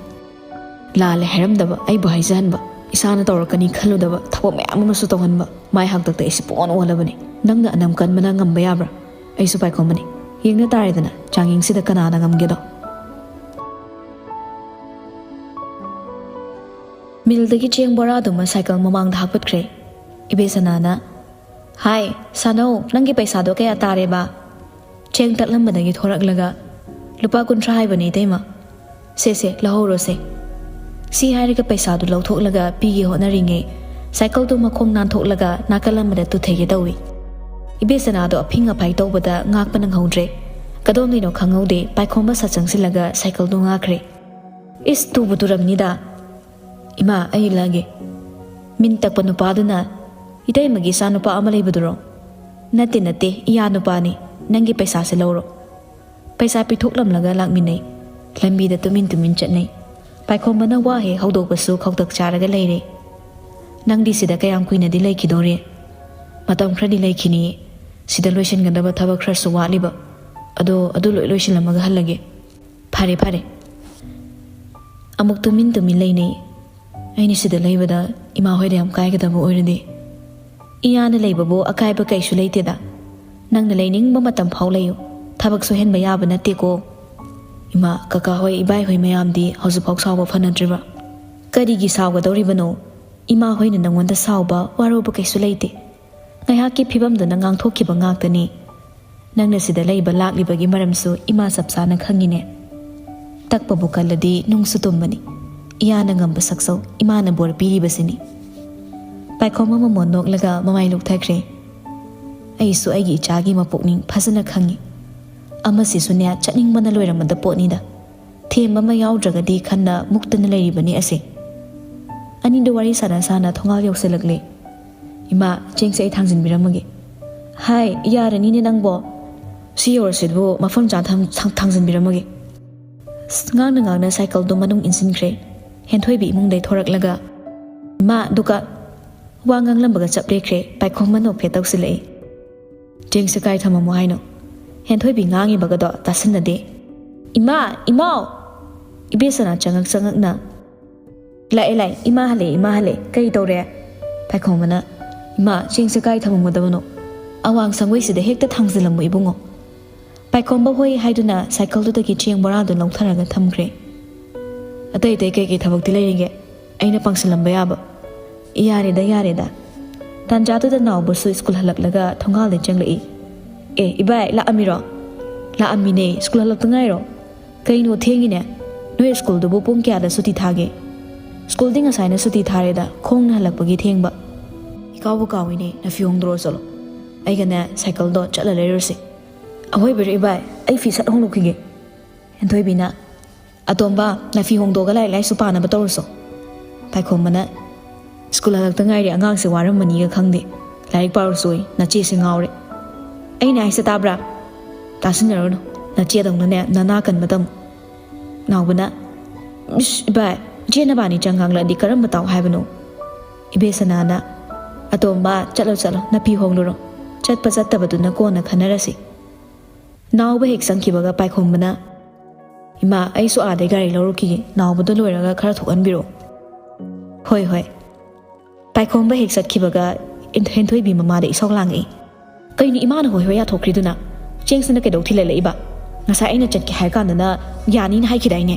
ꯂꯥꯜꯂꯦ ꯍꯥꯏꯔꯝꯗꯕ, ꯑꯩꯕꯨ ꯍꯥꯏꯖꯍꯟꯕ, ꯏꯁꯥꯅ ꯇꯧꯔꯛꯀꯅꯤ ꯈꯜꯂꯨꯗꯕ ꯊꯕꯛ ꯃꯌꯥꯝ ꯑꯃꯁꯨ ꯇꯧꯍꯟꯕ, ꯃꯥꯏ ꯍꯥꯛꯇꯛꯇ ꯑꯩꯁꯦ ꯄꯨꯡꯑꯣꯟ ꯑꯣꯜꯂꯕꯅꯤ꯫ ꯅꯪꯅ ꯑꯅꯝ ꯀꯟꯕꯅ ꯉꯝꯕ ꯌꯥꯕ꯭ꯔꯥ? ꯑꯩꯁꯨ ꯄꯥꯏꯈꯣꯝꯕꯅꯤ꯫ ꯌꯦꯡꯅ ꯇꯥꯔꯦꯗꯅ, ꯆꯥꯡꯌꯦꯡꯁꯤꯗ ꯀꯅꯥꯅ ꯉꯝꯒꯦꯗꯣ꯫ ꯃꯤꯜꯗꯒꯤ ꯆꯦꯡ ꯕꯣꯔꯥꯗꯨꯃ ꯁꯥꯏꯀꯜ ꯃꯃꯥꯡꯗ ꯍꯥꯞꯀꯠꯈ꯭ꯔꯦ꯫ ꯏꯕꯦꯁꯅꯥꯅ, "ꯍꯥꯏ, ꯁꯥꯅꯧ, ꯅꯪꯒꯤ ꯄꯩꯁꯥꯗꯣ ꯀꯌꯥ ꯇꯥꯔꯦꯕ?" ꯆꯦꯡ ꯇꯛꯂꯝꯕꯗꯒꯤ ꯊꯣꯔꯛꯂꯒ, "ꯂꯨꯄꯥ ꯀꯨꯟꯊ꯭ꯔꯥ ꯍꯥꯏꯕꯅꯦ, ꯏꯇꯩꯃ꯫ ꯁꯦ, ꯁꯦ, ꯂꯧꯍꯧꯔꯣꯁꯦ꯫" ꯁꯤ ꯍꯥꯏꯔꯒ ꯄꯩꯁꯥꯗꯨ ꯂꯧꯊꯣꯛꯂꯒ ꯄꯤꯒꯦ ꯍꯣꯠꯅꯔꯤꯉꯩ, ꯁꯥꯏꯀꯜꯗꯨ ꯃꯈꯣꯡ ꯅꯥꯟꯊꯣꯛꯂꯒ ꯅꯥꯀꯜ ꯑꯃꯗ ꯇꯨꯊꯒꯦ ꯇꯧꯏ꯫ ꯏꯕꯦꯁꯅꯥꯗꯣ ꯑꯐꯤꯡ ꯑꯐꯥꯏ ꯇꯧꯕꯗ ꯉꯥꯛꯄ ꯅꯪꯍꯧꯗ꯭ꯔꯦ꯫ ꯀꯗꯣꯝꯗꯩꯅꯣ ꯈꯪꯍꯧꯗꯦ, ꯄꯥꯏꯈꯣꯝꯕ ꯁꯠ ꯆꯪꯁꯤꯜꯂꯒ ꯁꯥꯏꯀꯜꯗꯨ ꯉꯥꯛꯈ꯭ꯔꯦ꯫ "ꯏꯁ, ꯇꯨꯕꯨ ꯇꯨꯔꯝꯅꯤꯗ꯫ ꯏꯃꯥ, ꯑꯩ ꯂꯥꯛꯑꯒꯦ꯫" ꯃꯤꯟ ꯇꯛꯄ ꯅꯨꯄꯥꯗꯨꯅ, "ꯏꯇꯩꯃꯒꯤ ꯏꯆꯥ ꯅꯨꯄꯥ ꯑꯃ ꯂꯩꯕꯗꯨꯔꯣ?" "ꯅꯠꯇꯦ, ꯅꯠꯇꯦ, ꯏꯌꯥ ꯅꯨꯄꯥꯅꯤ꯫ ꯅꯪꯒꯤ ꯄꯩꯁꯥꯁꯦ ꯂꯧꯔꯣ꯫" ꯄꯩꯁꯥ ꯄꯤꯊꯣꯛꯂꯝꯂꯒ ꯂꯥꯛꯃꯤꯟꯅꯩ꯫ ꯂꯝꯕꯤꯗ ꯇꯨꯃꯤꯟ ꯇꯨꯃꯤꯟ ꯆꯠꯅꯩ꯫ ꯄꯥꯏꯈꯣꯝꯕꯅ ꯋꯥ ꯍꯦꯛ ꯍꯧꯗꯣꯛꯄꯁꯨ ꯈꯧꯇꯛ ꯆꯥꯔꯒ ꯂꯩꯔꯦ꯫ "ꯅꯪꯗꯤ ꯁꯤꯗ ꯀꯌꯥꯝ ꯀꯨꯏꯅꯗꯤ ꯂꯩꯈꯤꯗꯣꯔꯤ?" "ꯃꯇꯝ ꯈꯔꯗꯤ ꯂꯩꯈꯤꯅꯤꯌꯦ꯫ ꯁꯤꯗ ꯂꯣꯏꯁꯤꯟꯒꯗꯕ ꯊꯕꯛ ꯈꯔꯁꯨ ꯋꯥꯠꯂꯤꯕ꯫ ꯑꯗꯣ ꯑꯗꯨ ꯂꯣꯏ ꯂꯣꯏꯁꯤꯜꯂꯝꯃꯒ ꯍꯜꯂꯒꯦ꯫" "ꯐꯔꯦ, ꯐꯔꯦ꯫" ꯑꯃꯨꯛ ꯇꯨꯃꯤꯟ ꯇꯨꯃꯤꯟ ꯂꯩꯅꯩ꯫ "ꯑꯩꯅ ꯁꯤꯗ ꯂꯩꯕꯗ ꯏꯃꯥ ꯍꯣꯏꯗ ꯌꯥꯝ ꯀꯥꯏꯒꯗꯕ ꯑꯣꯏꯔꯗꯤ?" "ꯏꯌꯥꯅ ꯂꯩꯕꯕꯨ ꯑꯀꯥꯏꯕ ꯀꯩꯁꯨ ꯂꯩꯇꯦꯗ꯫ ꯅꯪꯅ ꯂꯩꯅꯤꯡꯕ ꯃꯇꯝ ꯐꯥꯎ ꯂꯩꯌꯨ꯫ ꯊꯕꯛ ꯁꯨꯍꯟꯕ ꯌꯥꯕ ꯅꯠꯇꯦꯀꯣ꯫ ꯏꯃꯥ, ꯀꯀꯥ ꯍꯣꯏ, ꯏꯕꯥꯏ ꯍꯣꯏ ꯃꯌꯥꯝꯗꯤ ꯍꯧꯖꯤꯛꯐꯥꯎ ꯁꯥꯎꯕ ꯐꯅꯗ꯭ꯔꯤꯕ?" "ꯀꯔꯤꯒꯤ ꯁꯥꯎꯒꯗꯧꯔꯤꯕꯅꯣ? ꯏꯃꯥ ꯍꯣꯏꯅ ꯅꯪꯉꯣꯟꯗ ꯁꯥꯎꯕ, ꯋꯥꯔꯧꯕ ꯀꯩꯁꯨ ꯂꯩꯇꯦ꯫ ꯉꯥꯏꯍꯥꯛꯀꯤ ꯐꯤꯕꯝꯗꯨꯅ ꯉꯥꯡꯊꯣꯛꯈꯤꯕ ꯉꯥꯛꯇꯅꯤ꯫ ꯅꯪꯅ ꯁꯤꯗ ꯂꯩꯕ ꯂꯥꯛꯂꯤꯕꯒꯤ ꯃꯔꯝꯁꯨ ꯏꯃꯥ ꯆꯞ ꯆꯥꯅ ꯈꯪꯉꯤꯅꯦ꯫ ꯇꯛꯄꯕꯨ ꯀꯜꯂꯗꯤ ꯅꯨꯡꯁꯨ ꯇꯨꯝꯕꯅꯤ꯫ ꯏꯌꯥꯅ ꯉꯝꯕ ꯁꯛꯆꯧ, ꯏꯃꯥꯅ ꯕꯣꯔ ꯄꯤꯔꯤꯕꯁꯤꯅꯤ꯫" ꯄꯥꯏꯈꯣꯝꯕ ꯃꯃꯣꯟ ꯅꯣꯛꯂꯒ ꯃꯃꯥꯏ ꯂꯨꯞꯊꯈ꯭ꯔꯦ꯫ "ꯑꯩꯁꯨ ꯑꯩꯒꯤ ꯏꯆꯥꯒꯤ ꯃꯄꯨꯛꯅꯤꯡ ꯐꯖꯅ ꯈꯪꯉꯤ꯫ ꯑꯃꯁꯤꯁꯨꯅꯦ, ꯆꯠꯅꯤꯡꯕꯅ ꯂꯣꯏꯔꯝꯕꯗ ꯄꯣꯠꯅꯤꯗ꯫ ꯊꯦꯝꯕ ꯑꯃ ꯌꯥꯎꯗ꯭ꯔꯒꯗꯤ ꯈꯟꯅ ꯃꯨꯛꯇꯅ ꯂꯩꯔꯤꯕꯅꯤ ꯑꯁꯦ꯫" ꯑꯅꯤꯗꯨ ꯋꯥꯔꯤ ꯁꯥꯟꯅ ꯁꯥꯟꯅ ꯊꯣꯡꯒꯥꯜ ꯌꯧꯁꯤꯜꯂꯛꯂꯦ꯫ "ꯏꯃꯥ, ꯆꯦꯡꯁꯦ ꯑꯩ ꯊꯥꯡꯖꯤꯟꯕꯤꯔꯝꯃꯒꯦ꯫" "ꯍꯥꯏ, ꯌꯥꯔꯅꯤꯅꯦ ꯅꯪꯕꯣ꯫ ꯁꯤ ꯌꯧꯔꯁꯤꯕꯨ ꯃꯐꯝ ꯆꯥ ꯊꯝ-, ꯊꯥꯡ-, ꯊꯥꯡꯖꯤꯟꯕꯤꯔꯝꯃꯒꯦ꯫" ꯑꯁ, ꯉꯥꯡꯅ ꯉꯥꯡꯅ ꯁꯥꯏꯀꯜꯗꯣ ꯃꯅꯨꯡ ꯏꯟꯁꯤꯟꯈ꯭ꯔꯦ꯫ ꯍꯦꯟꯊꯣꯏꯕꯤ ꯏꯃꯨꯡꯗꯩ ꯊꯣꯔꯛꯂꯒ, "ꯏꯃꯥ, ꯗꯨꯀꯥꯟ꯫" ꯋꯥ ꯉꯥꯡꯂꯝꯕꯒ ꯆꯞ ꯂꯦꯞꯈ꯭ꯔꯦ꯫ ꯄꯥꯏꯈꯣꯝꯕ ꯅꯣꯛꯐꯦꯠ ꯇꯧꯁꯤꯜꯂꯛꯏ꯫ "ꯆꯦꯡꯁꯦ ꯀꯥꯏ ꯊꯝꯃꯝꯃꯣ ꯍꯥꯏꯅꯣ?" ꯍꯦꯟꯊꯣꯏꯕꯤ ꯉꯥꯡꯉꯤꯕꯒꯗꯣ ꯇꯥꯁꯤꯟꯅꯗꯦ꯫ "ꯏꯃꯥ! ꯏꯃꯥꯎ!" ꯏꯕꯦꯁꯅꯥ ꯆꯉꯛ ꯆꯉꯛꯅ, "ꯂꯥꯛꯑꯦ, ꯂꯥꯛꯑꯦ, ꯏꯃꯥ ꯍꯜꯂꯛꯑꯦ, ꯏꯃꯥ ꯍꯜꯂꯛꯑꯦ꯫ ꯀꯔꯤ ꯇꯧꯔꯦ?" ꯄꯥꯏꯈꯣꯝꯕꯅ, "ꯏꯃꯥ, ꯆꯦꯡꯁꯦ ꯀꯥꯏ ꯊꯝꯃꯝꯒꯗꯕꯅꯣ? ꯑꯋꯥꯡ ꯁꯪꯒꯣꯏꯁꯤꯗ ꯍꯦꯛꯇ ꯊꯥꯡꯖꯤꯜꯂꯝꯃꯣ ꯏꯕꯨꯡꯉꯣ꯫" ꯄꯥꯏꯈꯣꯝꯕ ꯍꯣꯏ ꯍꯥꯏꯗꯨꯅ ꯁꯥꯏꯀꯜꯗꯨꯗꯒꯤ ꯆꯦꯡ ꯕꯣꯔꯥꯗꯨ ꯂꯧꯊꯔꯒ ꯊꯝꯈ꯭ꯔꯦ꯫ "ꯑꯇꯩ ꯑꯇꯩ ꯀꯩꯀꯩ ꯊꯕꯛꯇꯤ ꯂꯩꯔꯤꯒꯦ? ꯑꯩꯅ ꯄꯥꯡꯁꯤꯜꯂꯝꯕ ꯌꯥꯕ?" "ꯌꯥꯔꯦꯗ, ꯌꯥꯔꯦꯗ꯫" ꯇꯥꯟꯖꯥꯗꯨꯗ ꯅꯥꯎꯕꯁꯨ ꯁ꯭ꯀꯨꯜ ꯍꯜꯂꯛꯂꯒ ꯊꯣꯡꯒꯥꯜꯗ ꯆꯪꯂꯛꯏ꯫ "ꯑꯦ, ꯏꯕꯥꯏ, ꯂꯥꯛꯑꯝꯃꯤꯔꯣ?" "ꯂꯥꯛꯑꯝꯃꯤꯅꯦ, ꯁ꯭ꯀꯨꯜ ꯍꯜꯂꯛꯇ ꯉꯥꯏꯔꯣ?" "ꯀꯩꯅꯣ, ꯊꯦꯡꯉꯤꯅꯦ꯫ ꯅꯣꯏ ꯁ꯭ꯀꯨꯜꯗꯨꯕꯨ ꯄꯨꯡ ꯀꯌꯥꯗ ꯁꯨꯇꯤ ꯊꯥꯒꯦ?" "ꯁ꯭ꯀꯨꯜꯗꯤ ꯉꯁꯥꯏꯅ ꯁꯨꯇꯤ ꯊꯥꯔꯦꯗ, ꯈꯣꯡꯅ ꯍꯜꯂꯛꯄꯒꯤ ꯊꯦꯡꯕ꯫" "ꯏꯀꯥꯎꯕꯨ ꯀꯥꯎꯏꯅꯦ, ꯅꯐꯤ ꯍꯣꯡꯗꯣꯔꯛꯑꯣ ꯆꯠꯂꯣ꯫ ꯑꯩꯒꯅꯦ ꯁꯥꯏꯀꯜꯗꯣ ꯆꯠꯂ ꯂꯩꯔꯨꯔꯁꯤ꯫" "ꯑꯍꯣꯏꯕꯤꯔꯣ ꯏꯕꯥꯏ, ꯑꯩ ꯐꯤ ꯁꯠ ꯍꯣꯡꯗꯣꯛꯈꯤꯒꯦ꯫" ꯍꯦꯟꯊꯣꯏꯕꯤꯅ, "ꯑꯇꯣꯝꯕ, ꯅꯐꯤ ꯍꯣꯡꯗꯣꯛꯑꯒ ꯂꯥꯏꯔꯤꯛ ꯂꯥꯏꯁꯨ ꯄꯥꯅꯕ ꯇꯧꯔꯨꯁꯣ꯫" ꯄꯥꯏꯈꯣꯝꯕꯅ, "ꯁ꯭ꯀꯨꯜ ꯍꯜꯂꯛꯇ ꯉꯥꯏꯔꯤ, ꯑꯉꯥꯡꯁꯦ ꯋꯥꯔꯝꯃꯅꯤꯒ ꯈꯪꯗꯦ꯫ ꯂꯥꯏꯔꯤꯛ ꯄꯥꯔꯨꯁꯣꯌꯦ, ꯅꯆꯦꯁꯦ ꯉꯥꯎꯔꯦ꯫" "ꯑꯩꯅ ꯍꯥꯏꯁꯦ ꯇꯥꯕ꯭ꯔꯥ? ꯇꯥꯁꯤꯟꯅꯔꯨꯅꯨ, ꯅꯆꯦꯗꯧꯅꯅꯦ ꯅꯅꯥ ꯀꯟꯕ ꯇꯝꯃꯨ꯫" ꯅꯥꯎꯕꯅ, "ꯏꯁ, ꯏꯕꯥꯏ, ꯏꯆꯦ ꯅꯕꯥꯅꯤ ꯆꯪ ꯉꯥꯡꯂꯛꯑꯗꯤ ꯀꯔꯝꯕ ꯇꯥꯎ ꯍꯥꯏꯕꯅꯣ?" ꯏꯕꯦꯁꯅꯥꯅ, "ꯑꯇꯣꯝꯕ, ꯆꯠꯂꯣ ꯆꯠꯂꯣ, ꯅꯥꯄꯤ ꯍꯣꯡꯂꯨꯔꯣ꯫ ꯆꯠꯄ ꯆꯠꯇꯕꯗꯨꯅ ꯀꯣꯟꯅ ꯈꯟꯅꯔꯁꯤ꯫ ꯅꯥꯎꯕ ꯍꯦꯛ ꯆꯪꯈꯤꯕꯒ ꯄꯥꯏꯈꯣꯝꯕꯅ, "ꯏꯃꯥ, ꯑꯩꯁꯨ ꯑꯥꯗꯩ ꯒꯥꯔꯤ ꯂꯧꯔꯨꯈꯤꯒꯦ, ꯅꯥꯎꯕꯗꯣ ꯂꯣꯏꯔꯒ ꯈꯔ ꯊꯣꯛꯍꯟꯕꯤꯔꯛꯑꯣ꯫" "ꯍꯣꯏ, ꯍꯣꯏ꯫" ꯄꯥꯏꯈꯣꯝꯕ ꯍꯦꯛ ꯆꯠꯈꯤꯕꯒ ꯏꯟ-, ꯍꯦꯟꯊꯣꯏꯕꯤ ꯃꯃꯥꯗ ꯏꯁꯧ ꯂꯥꯡꯉꯛꯏ꯫ "ꯀꯩꯅꯣ ꯏꯃꯥꯅ ꯍꯣꯏ ꯍꯣꯏ ꯌꯥꯊꯣꯛꯈ꯭ꯔꯤꯗꯨꯅ? ꯆꯦꯡꯁꯤꯅ ꯀꯩꯗꯧ ꯊꯤꯜꯍꯜꯂꯛꯏꯕ? ꯉꯁꯥꯏ ꯑꯩꯅ ꯆꯠꯀꯦ ꯍꯥꯏꯔ ꯀꯥꯟꯗꯅ ꯌꯥꯅꯤꯅ ꯍꯥꯏꯈꯤꯗꯥꯏꯅꯦ?"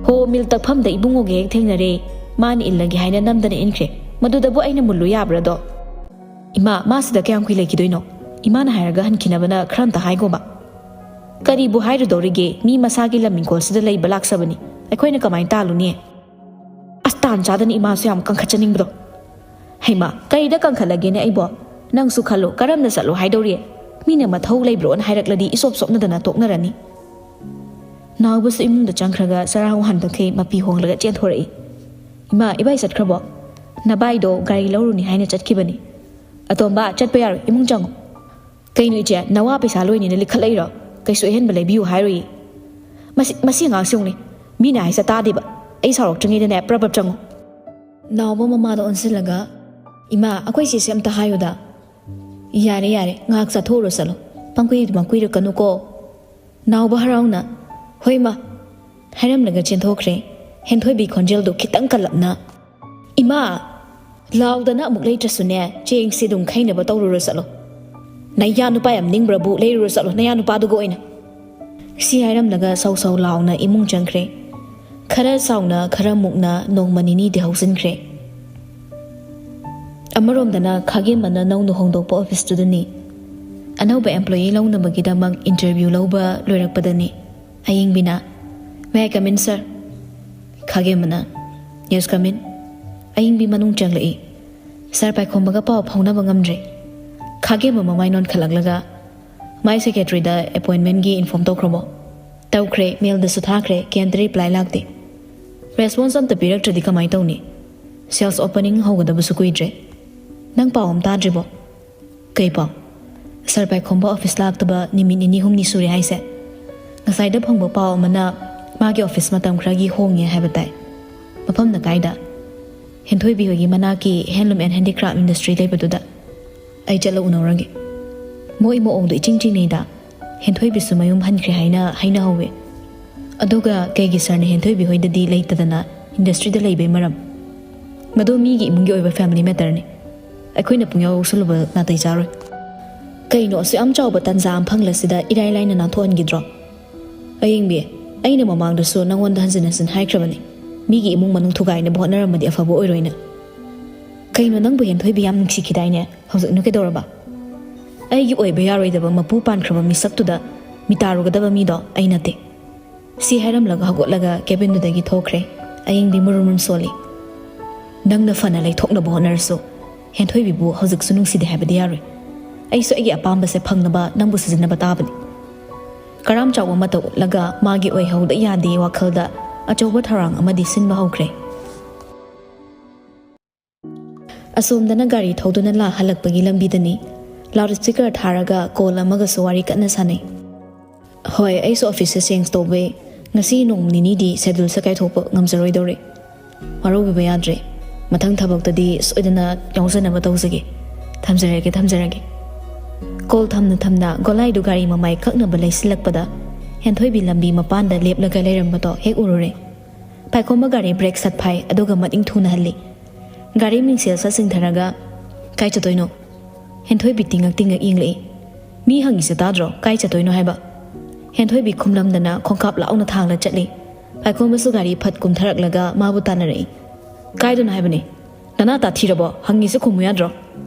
"ꯍꯣ, ꯃꯤꯜ ꯇꯛꯐꯝꯗ ꯏꯕꯨꯡꯉꯣꯒ ꯍꯦꯛ ꯊꯦꯡꯅꯔꯦ꯫ ꯃꯥꯅ ꯏꯜꯂꯒꯦ ꯍꯥꯏꯅ ꯅꯝꯗꯅ ꯏꯟꯈ꯭ꯔꯦ꯫ ꯃꯗꯨꯗꯕꯨ ꯑꯩꯅ ꯃꯨꯜꯂꯨ ꯌꯥꯕ꯭ꯔꯗꯣ?" "ꯏꯃꯥ, ꯃꯥ ꯁꯤꯗ ꯀꯌꯥꯝ ꯀꯨꯏ ꯂꯩꯈꯤꯗꯣꯏꯅꯣ? ꯏꯃꯥꯅ ꯍꯥꯏꯔꯒ ꯍꯟꯈꯤꯅꯕꯅ ꯈꯔ ꯑꯝꯇ ꯍꯥꯏꯒꯣꯕ꯫" "ꯀꯔꯤꯕꯨ ꯍꯥꯏꯔꯨꯗꯧꯔꯤꯒꯦ? ꯃꯤ ꯃꯁꯥꯒꯤ ꯂꯝ ꯏꯪꯈꯣꯜꯁꯤꯗ ꯂꯩꯕ ꯂꯥꯛꯆꯕꯅꯤ꯫ ꯑꯩꯈꯣꯏꯅ ꯀꯃꯥꯏꯅ ꯇꯥꯜꯂꯨꯅꯤ?" "ꯑꯁ, ꯇꯥꯟ ꯆꯥꯗꯅ ꯏꯃꯥꯁꯨ ꯌꯥꯝ ꯀꯟꯈꯠꯆꯅꯤꯡꯕꯗꯣ꯫ ꯍꯩꯃꯥ, ꯀꯔꯤꯗ ꯀꯟꯈꯠꯂꯒꯦꯅꯦ ꯑꯩꯕꯣ? ꯅꯪꯁꯨ ꯈꯜꯂꯣ, ꯀꯔꯝꯅ ꯆꯠꯂꯣ ꯍꯥꯏꯗꯧꯔꯤ? ꯃꯤꯅ ꯃꯊꯧ ꯂꯩꯕ꯭ꯔꯣꯅ ꯍꯥꯏꯔꯛꯂꯗꯤ ꯏꯆꯣꯞ ꯆꯣꯞꯅꯗꯅ ꯇꯣꯛꯅꯔꯅꯤ꯫" ꯅꯥꯎꯕꯁꯨ ꯏꯃꯨꯡꯗ ꯆꯪꯈ꯭ꯔꯒ ꯆꯔꯥ ꯍꯟꯗꯣꯛꯈꯩ ꯃꯄꯤ ꯍꯣꯡꯂꯒ ꯆꯦꯟꯊꯣꯔꯛꯏ꯫ "ꯏꯃꯥ, ꯏꯕꯥꯏ ꯆꯠꯈ꯭ꯔꯕꯣ?" "ꯅꯕꯥꯏꯗꯣ ꯒꯥꯔꯤ ꯂꯧꯔꯨꯅꯤ ꯍꯥꯏꯅ ꯆꯠꯈꯤꯕꯅꯤ꯫" "ꯑꯇꯣꯝꯕ, ꯆꯠꯄ ꯌꯥꯔꯣꯏ, ꯏꯃꯨꯡ ꯆꯪꯉꯣ꯫" "ꯀꯩꯅꯣ ꯏꯆꯦ, ꯅꯋꯥ ꯄꯩꯁꯥ ꯂꯣꯏꯅꯤꯅ ꯂꯤꯈꯠꯂꯛꯏꯔꯣ? ꯀꯩꯁꯨ ꯑꯍꯦꯟꯕ ꯂꯩꯕꯤꯌꯨ ꯍꯥꯏꯔꯣꯏꯌꯦ꯫" "ꯃꯁꯤ, ꯃꯁꯤ ꯑꯉꯥꯡꯁꯦ ꯌꯦꯡꯉꯨꯅꯦ, ꯃꯤꯅ ꯍꯥꯏꯁꯦ ꯇꯥꯗꯦꯕ꯫ ꯑꯩ ꯁꯥꯎꯔꯛꯇ꯭ꯔꯤꯉꯩꯗꯅꯦ ꯄ꯭ꯔꯞ ꯄ꯭ꯔꯞ ꯆꯪꯉꯣ꯫" ꯅꯥꯎꯕ ꯃꯃꯥꯗ ꯑꯣꯟꯁꯤꯜꯂꯒ, "ꯏꯃꯥ, ꯑꯩꯈꯣꯏ ꯆꯦꯁꯦ ꯑꯝꯇ ꯍꯥꯏꯌꯨꯗ꯫" "ꯌꯥꯔꯦ, ꯌꯥꯔꯦ, ꯉꯥꯏꯍꯥꯛ ꯆꯥꯊꯣꯛꯎꯔꯣ, ꯆꯠꯂꯣ꯫ ꯄꯪꯀꯨꯏ ꯃꯪꯀꯨꯏꯔꯛꯀꯅꯨꯀꯣ꯫" ꯅꯥꯎꯕ ꯍꯔꯥꯎꯅ, "ꯍꯣꯏ, ꯃꯥ," ꯍꯥꯏꯔꯝꯂꯒ ꯆꯦꯟꯊꯣꯛꯈ꯭ꯔꯦ꯫ ꯍꯦꯟꯊꯣꯏꯕꯤ ꯈꯣꯟꯖꯦꯜꯗꯣ ꯈꯤꯇꯪ ꯀꯜꯂꯞꯅ, "ꯏꯃꯥ!" ꯂꯥꯎꯗꯅ ꯑꯃꯨꯛ ꯂꯩꯇ꯭ꯔꯁꯨꯅꯦ, ꯆꯦꯡꯁꯤ ꯑꯗꯨꯝ ꯈꯩꯅꯕ ꯇꯧꯔꯨꯔꯣ ꯆꯠꯂꯣ꯫ ꯅꯌꯥ ꯅꯨꯄꯥ ꯌꯥꯝ ꯅꯤꯡꯕ꯭ꯔꯕꯨ, ꯂꯩꯔꯨꯔꯣ ꯆꯠꯂꯣ ꯅꯌꯥ ꯅꯨꯄꯥꯗꯨꯒ ꯑꯣꯏꯅ꯫ ꯁꯤ ꯍꯥꯏꯔꯝꯂꯒ ꯁꯧ ꯁꯧ ꯂꯥꯎꯅ ꯏꯃꯨꯡ ꯆꯪꯈ꯭ꯔꯦ꯫ ꯈꯔ ꯆꯥꯎꯅ, ꯈꯔ ꯃꯨꯛꯅ ꯅꯣꯡꯃ ꯅꯤꯅꯤꯗꯤ ꯍꯧꯖꯤꯟꯈ꯭ꯔꯦ꯫ ꯑꯃꯔꯣꯝꯗꯅ ꯈꯥꯒꯦꯝꯕꯅ ꯅꯧꯅ ꯍꯣꯡꯗꯣꯛꯄ ꯑꯣꯐꯤꯁꯇꯨꯗꯅꯤ꯫ ꯑꯅꯧꯕ ꯑꯦꯝꯄ꯭ꯂꯣꯌꯤ ꯂꯧꯅꯕꯒꯤꯗꯃꯛ ꯏꯟꯇꯔꯚ꯭ꯌꯨ ꯂꯧꯕ ꯂꯣꯏꯔꯛꯄꯗꯅꯤ꯫ ꯑꯌꯤꯡꯕꯤꯅ, "May I come in, sir?" ꯈꯥꯒꯦꯝꯕꯅ, "Yes, come in." ꯑꯌꯤꯡꯕꯤ ꯃꯅꯨꯡ ꯆꯪꯂꯛꯏ꯫ ꯁꯥꯔ ꯄꯥꯏꯈꯣꯝꯕꯒ ꯄꯥꯎ ꯐꯥꯎꯅꯕ ꯉꯝꯗ꯭ꯔꯦ꯫ ꯈꯥꯒꯦꯝꯕ ꯃꯃꯥꯏ ꯅꯣꯟꯈꯠꯂꯛꯂꯒ, "My secretary-ꯗ appointment-ꯒꯤ inform ꯇꯧꯈ꯭ꯔꯕꯣ?" "ꯇꯧꯈ꯭ꯔꯦ, mail-ꯗꯁꯨ ꯊꯥꯈ꯭ꯔꯦ, ꯀꯩꯝꯇ reply ꯂꯥꯛꯇꯦ꯫" "Response ꯑꯝꯇ ꯄꯤꯔꯛꯇ꯭ꯔꯗꯤ ꯀꯃꯥꯏ ꯇꯧꯅꯤ? Sales opening ꯍꯧꯒꯗꯕꯁꯨ ꯀꯨꯏꯗ꯭ꯔꯦ꯫ ꯅꯪ ꯄꯥꯎ ꯑꯃ ꯇꯥꯗ꯭ꯔꯤꯕꯣ?" "ꯀꯩ ꯄꯥꯎ?" "ꯁꯥꯔ ꯄꯥꯏꯈꯣꯝꯕ ꯑꯣꯐꯤꯁ ꯂꯥꯛꯇꯕ ꯅꯨꯃꯤꯠ ꯅꯤꯅꯤ ꯍꯨꯝꯅꯤ ꯁꯨꯔꯦ ꯍꯥꯏꯁꯦ꯫ ꯉꯁꯥꯏꯗ ꯐꯪꯕ ꯄꯥꯎ ꯑꯃꯅ ꯃꯥꯒꯤ ꯑꯣꯐꯤꯁ ꯃꯇꯝ ꯈꯔꯒꯤ ꯍꯣꯡꯉꯦ ꯍꯥꯏꯕ ꯇꯥꯏ꯫ ꯃꯐꯝꯅ ꯀꯥꯏꯗ? ꯍꯦꯟꯊꯣꯏꯕꯤ ꯍꯣꯏꯒꯤ ꯃꯅꯥꯛꯀꯤ Handloom and Handicraft Industry ꯂꯩꯕꯗꯨꯗ꯫ ꯑꯩ ꯆꯠꯂ ꯎꯅꯧꯔꯒꯦ꯫ ꯃꯣꯏ ꯃꯑꯣꯡꯗꯣ ꯏꯆꯤꯡ ꯆꯤꯡꯅꯩꯗ꯫ ꯍꯦꯟꯊꯣꯏꯕꯤꯁꯨ ꯃꯌꯨꯝ ꯍꯟꯈ꯭ꯔꯦ ꯍꯥꯏꯅ ꯍꯥꯏꯅꯍꯧꯋꯦ꯫ ꯑꯗꯨꯒ ꯀꯩꯒꯤ ꯁꯥꯔꯅ ꯍꯦꯟꯊꯣꯏꯕꯤ ꯍꯣꯏꯗꯗꯤ ꯂꯩꯇꯗꯅ ꯏꯟꯗꯁꯇ꯭ꯔꯤꯗ ꯂꯩꯕꯩ ꯃꯔꯝ? ꯃꯗꯨ ꯃꯤꯒꯤ ꯏꯃꯨꯡꯒꯤ ꯑꯣꯏꯕ ꯐꯦꯃꯤꯂꯤ ꯃꯦꯇꯔꯅꯤ꯫ ꯑꯩꯈꯣꯏꯅ ꯄꯨꯡꯌꯥꯎ ꯌꯥꯎꯁꯜꯂꯨꯕ ꯅꯥꯇꯩ ꯆꯥꯔꯣꯏ꯫ ꯀꯩꯅꯣ, ꯑꯁꯨꯛ ꯌꯥꯝ ꯆꯥꯎꯕ ꯇꯥꯟꯖꯥ ꯑꯃ ꯐꯪꯂꯁꯤꯗ ꯏꯔꯥꯏ ꯂꯥꯏꯅ ꯅꯥꯟꯊꯣꯛꯍꯟꯈꯤꯗ꯭ꯔꯣ? ꯑꯌꯦꯡꯕꯤ, ꯑꯩꯅ ꯃꯃꯥꯡꯗꯁꯨ ꯅꯪꯉꯣꯟꯗ ꯍꯟꯖꯤꯟ ꯍꯟꯖꯤꯟ ꯍꯥꯏꯈ꯭ꯔꯕꯅꯤ, ꯃꯤꯒꯤ ꯏꯃꯨꯡ ꯃꯅꯨꯡ ꯊꯨꯒꯥꯏꯅꯕ ꯍꯣꯠꯅꯔꯝꯃꯗꯤ ꯑꯐꯕ ꯑꯣꯏꯔꯣꯏꯅ꯫ ꯀꯩꯅꯣ, ꯅꯪꯕꯨ ꯍꯦꯟꯊꯣꯏꯕꯤ ꯌꯥꯝ ꯅꯨꯡꯁꯤꯈꯤꯗꯥꯏꯅꯦ? ꯍꯧꯖꯤꯛꯅ ꯀꯩꯗꯧꯔꯕ? ꯑꯩꯒꯤ ꯑꯣꯏꯕ ꯌꯥꯔꯣꯏꯗꯕ ꯃꯄꯨ ꯄꯥꯟꯈ꯭ꯔꯕ ꯃꯤꯁꯛꯇꯨꯗ ꯃꯤꯇꯥꯔꯨꯒꯗꯕ ꯃꯤꯗꯣ ꯑꯩ ꯅꯠꯇꯦ꯫ ꯁꯤ ꯍꯥꯏꯔꯝꯂꯒ ꯍꯧꯒꯠꯂꯒ ꯀꯦꯕꯤꯟꯗꯨꯗꯒꯤ ꯊꯣꯛꯈ꯭ꯔꯦ꯫ ꯑꯌꯦꯡꯕꯤ ꯃꯨꯔꯨꯝ ꯃꯨꯔꯨꯝ ꯁꯣꯜꯂꯤ꯫ ꯅꯪꯅ ꯐꯅ ꯂꯩꯊꯣꯛꯅꯕ ꯍꯣꯠꯅꯔꯁꯨ, ꯍꯦꯟꯊꯣꯏꯕꯤꯕꯨ ꯍꯧꯖꯤꯛꯁꯨ ꯅꯨꯡꯁꯤꯗꯦ ꯍꯥꯏꯕꯗꯤ ꯌꯥꯔꯣꯏ꯫ ꯑꯩꯁꯨ ꯑꯩꯒꯤ ꯑꯄꯥꯝꯕꯁꯦ ꯐꯪꯅꯕ ꯅꯪꯕꯨ ꯁꯤꯖꯤꯟꯅꯕ ꯇꯥꯕꯅꯤ꯫ ꯀꯔꯥꯝ ꯆꯥꯎꯕ ꯃꯇꯧ ꯎꯠꯂꯒ ꯃꯥꯒꯤ ꯑꯣꯏꯍꯧꯗ ꯌꯥꯗꯦ ꯋꯥꯈꯜꯗ ꯑꯆꯧꯕ ꯊꯧꯔꯥꯡ ꯑꯃꯗꯤ ꯁꯤꯟꯕ ꯍꯧꯈ꯭ꯔꯦ꯫ ꯑꯁꯣꯝꯗꯅ ꯒꯥꯔꯤ ꯊꯧꯗꯨꯅ ꯂꯥ ꯍꯜꯂꯛꯄꯒꯤ ꯂꯝꯕꯤꯗꯅꯤ꯫ ꯂꯥꯎꯗ ꯁ꯭ꯄꯤꯀꯔ ꯊꯥꯔꯒ ꯀꯣꯜ ꯑꯃꯒꯁꯨ ꯋꯥꯔꯤ ꯀꯟꯅ ꯁꯥꯟꯅꯩ꯫ ꯍꯣꯏ, ꯑꯩꯁꯨ ꯑꯣꯐꯤꯁꯁꯦ ꯆꯦꯟꯖ ꯇꯧꯕꯩ ꯉꯁꯤ ꯅꯣꯡ ꯅꯤꯅꯤꯗꯤ ꯁꯦꯗꯨꯜꯁꯦ ꯀꯥꯏꯊꯣꯛꯄ ꯉꯝꯖꯔꯣꯏꯗꯧꯔꯦ꯫ ꯋꯥꯔꯧꯕꯤꯕ ꯌꯥꯗ꯭ꯔꯦ꯫ ꯃꯊꯪ ꯊꯕꯛꯇꯗꯤ ꯁꯣꯏꯗꯅ ꯌꯥꯎꯖꯅꯕ ꯇꯧꯖꯒꯦ꯫ ꯊꯝꯖꯔꯒꯦ, ꯊꯝꯖꯔꯒꯦ꯫ ꯀꯣꯜ ꯊꯝꯅ ꯊꯝꯅ ꯒꯣꯂꯥꯏꯗꯨ ꯒꯥꯔꯤ ꯃꯃꯥꯏ ꯀꯛꯅꯕ ꯂꯩꯁꯤꯜꯂꯛꯄꯗ ꯍꯦꯟꯊꯣꯏꯕꯤ ꯂꯝꯕꯤ ꯃꯄꯥꯟꯗ ꯂꯦꯞꯂꯒ ꯂꯩꯔꯝꯕꯗꯣ ꯍꯦꯛ ꯎꯔꯨꯔꯦ꯫ ꯄꯥꯏꯈꯣꯝꯕ ꯒꯥꯔꯤ ꯕ꯭ꯔꯦꯛ ꯁꯠ ꯐꯥꯏ, ꯑꯗꯨꯒ ꯃꯅꯤꯡ ꯊꯨꯅ ꯍꯜꯂꯤ꯫ ꯒꯥꯔꯤ ꯃꯤꯡꯁꯦꯜ ꯁꯠ ꯆꯤꯡꯊꯔꯒ, "ꯀꯥꯏ ꯆꯠꯇꯣꯏꯅꯣ?" ꯍꯦꯟꯊꯣꯏꯕꯤ ꯇꯤꯡꯉꯛ ꯇꯤꯡꯉꯛ ꯌꯦꯡꯂꯛꯏ꯫ "ꯃꯤ ꯍꯪꯉꯤꯁꯦ ꯇꯥꯗ꯭ꯔꯣ? ꯀꯥꯏ ꯆꯠꯇꯣꯏꯅꯣ ꯍꯥꯏꯕ?" ꯍꯦꯟꯊꯣꯏꯕꯤ ꯈꯨꯝꯂꯝꯗꯅ ꯈꯣꯡꯀꯥꯞ ꯂꯥꯎꯅ ꯊꯥꯡꯂ ꯆꯠꯂꯤ꯫ ꯄꯥꯏꯈꯣꯝꯕꯁꯨ ꯒꯥꯔꯤ ꯐꯠ ꯀꯨꯝꯊꯔꯛꯂꯒ ꯃꯥꯕꯨ ꯇꯥꯟꯅꯔꯛꯏ꯫ "ꯀꯥꯏꯗꯅꯣ ꯍꯥꯏꯕꯅꯤ? ꯅꯅꯥ ꯇꯥꯊꯤꯔꯕꯣ? ꯍꯪꯉꯤꯁꯦ ꯈꯨꯝꯃꯨ ꯌꯥꯗ꯭ꯔꯣ?"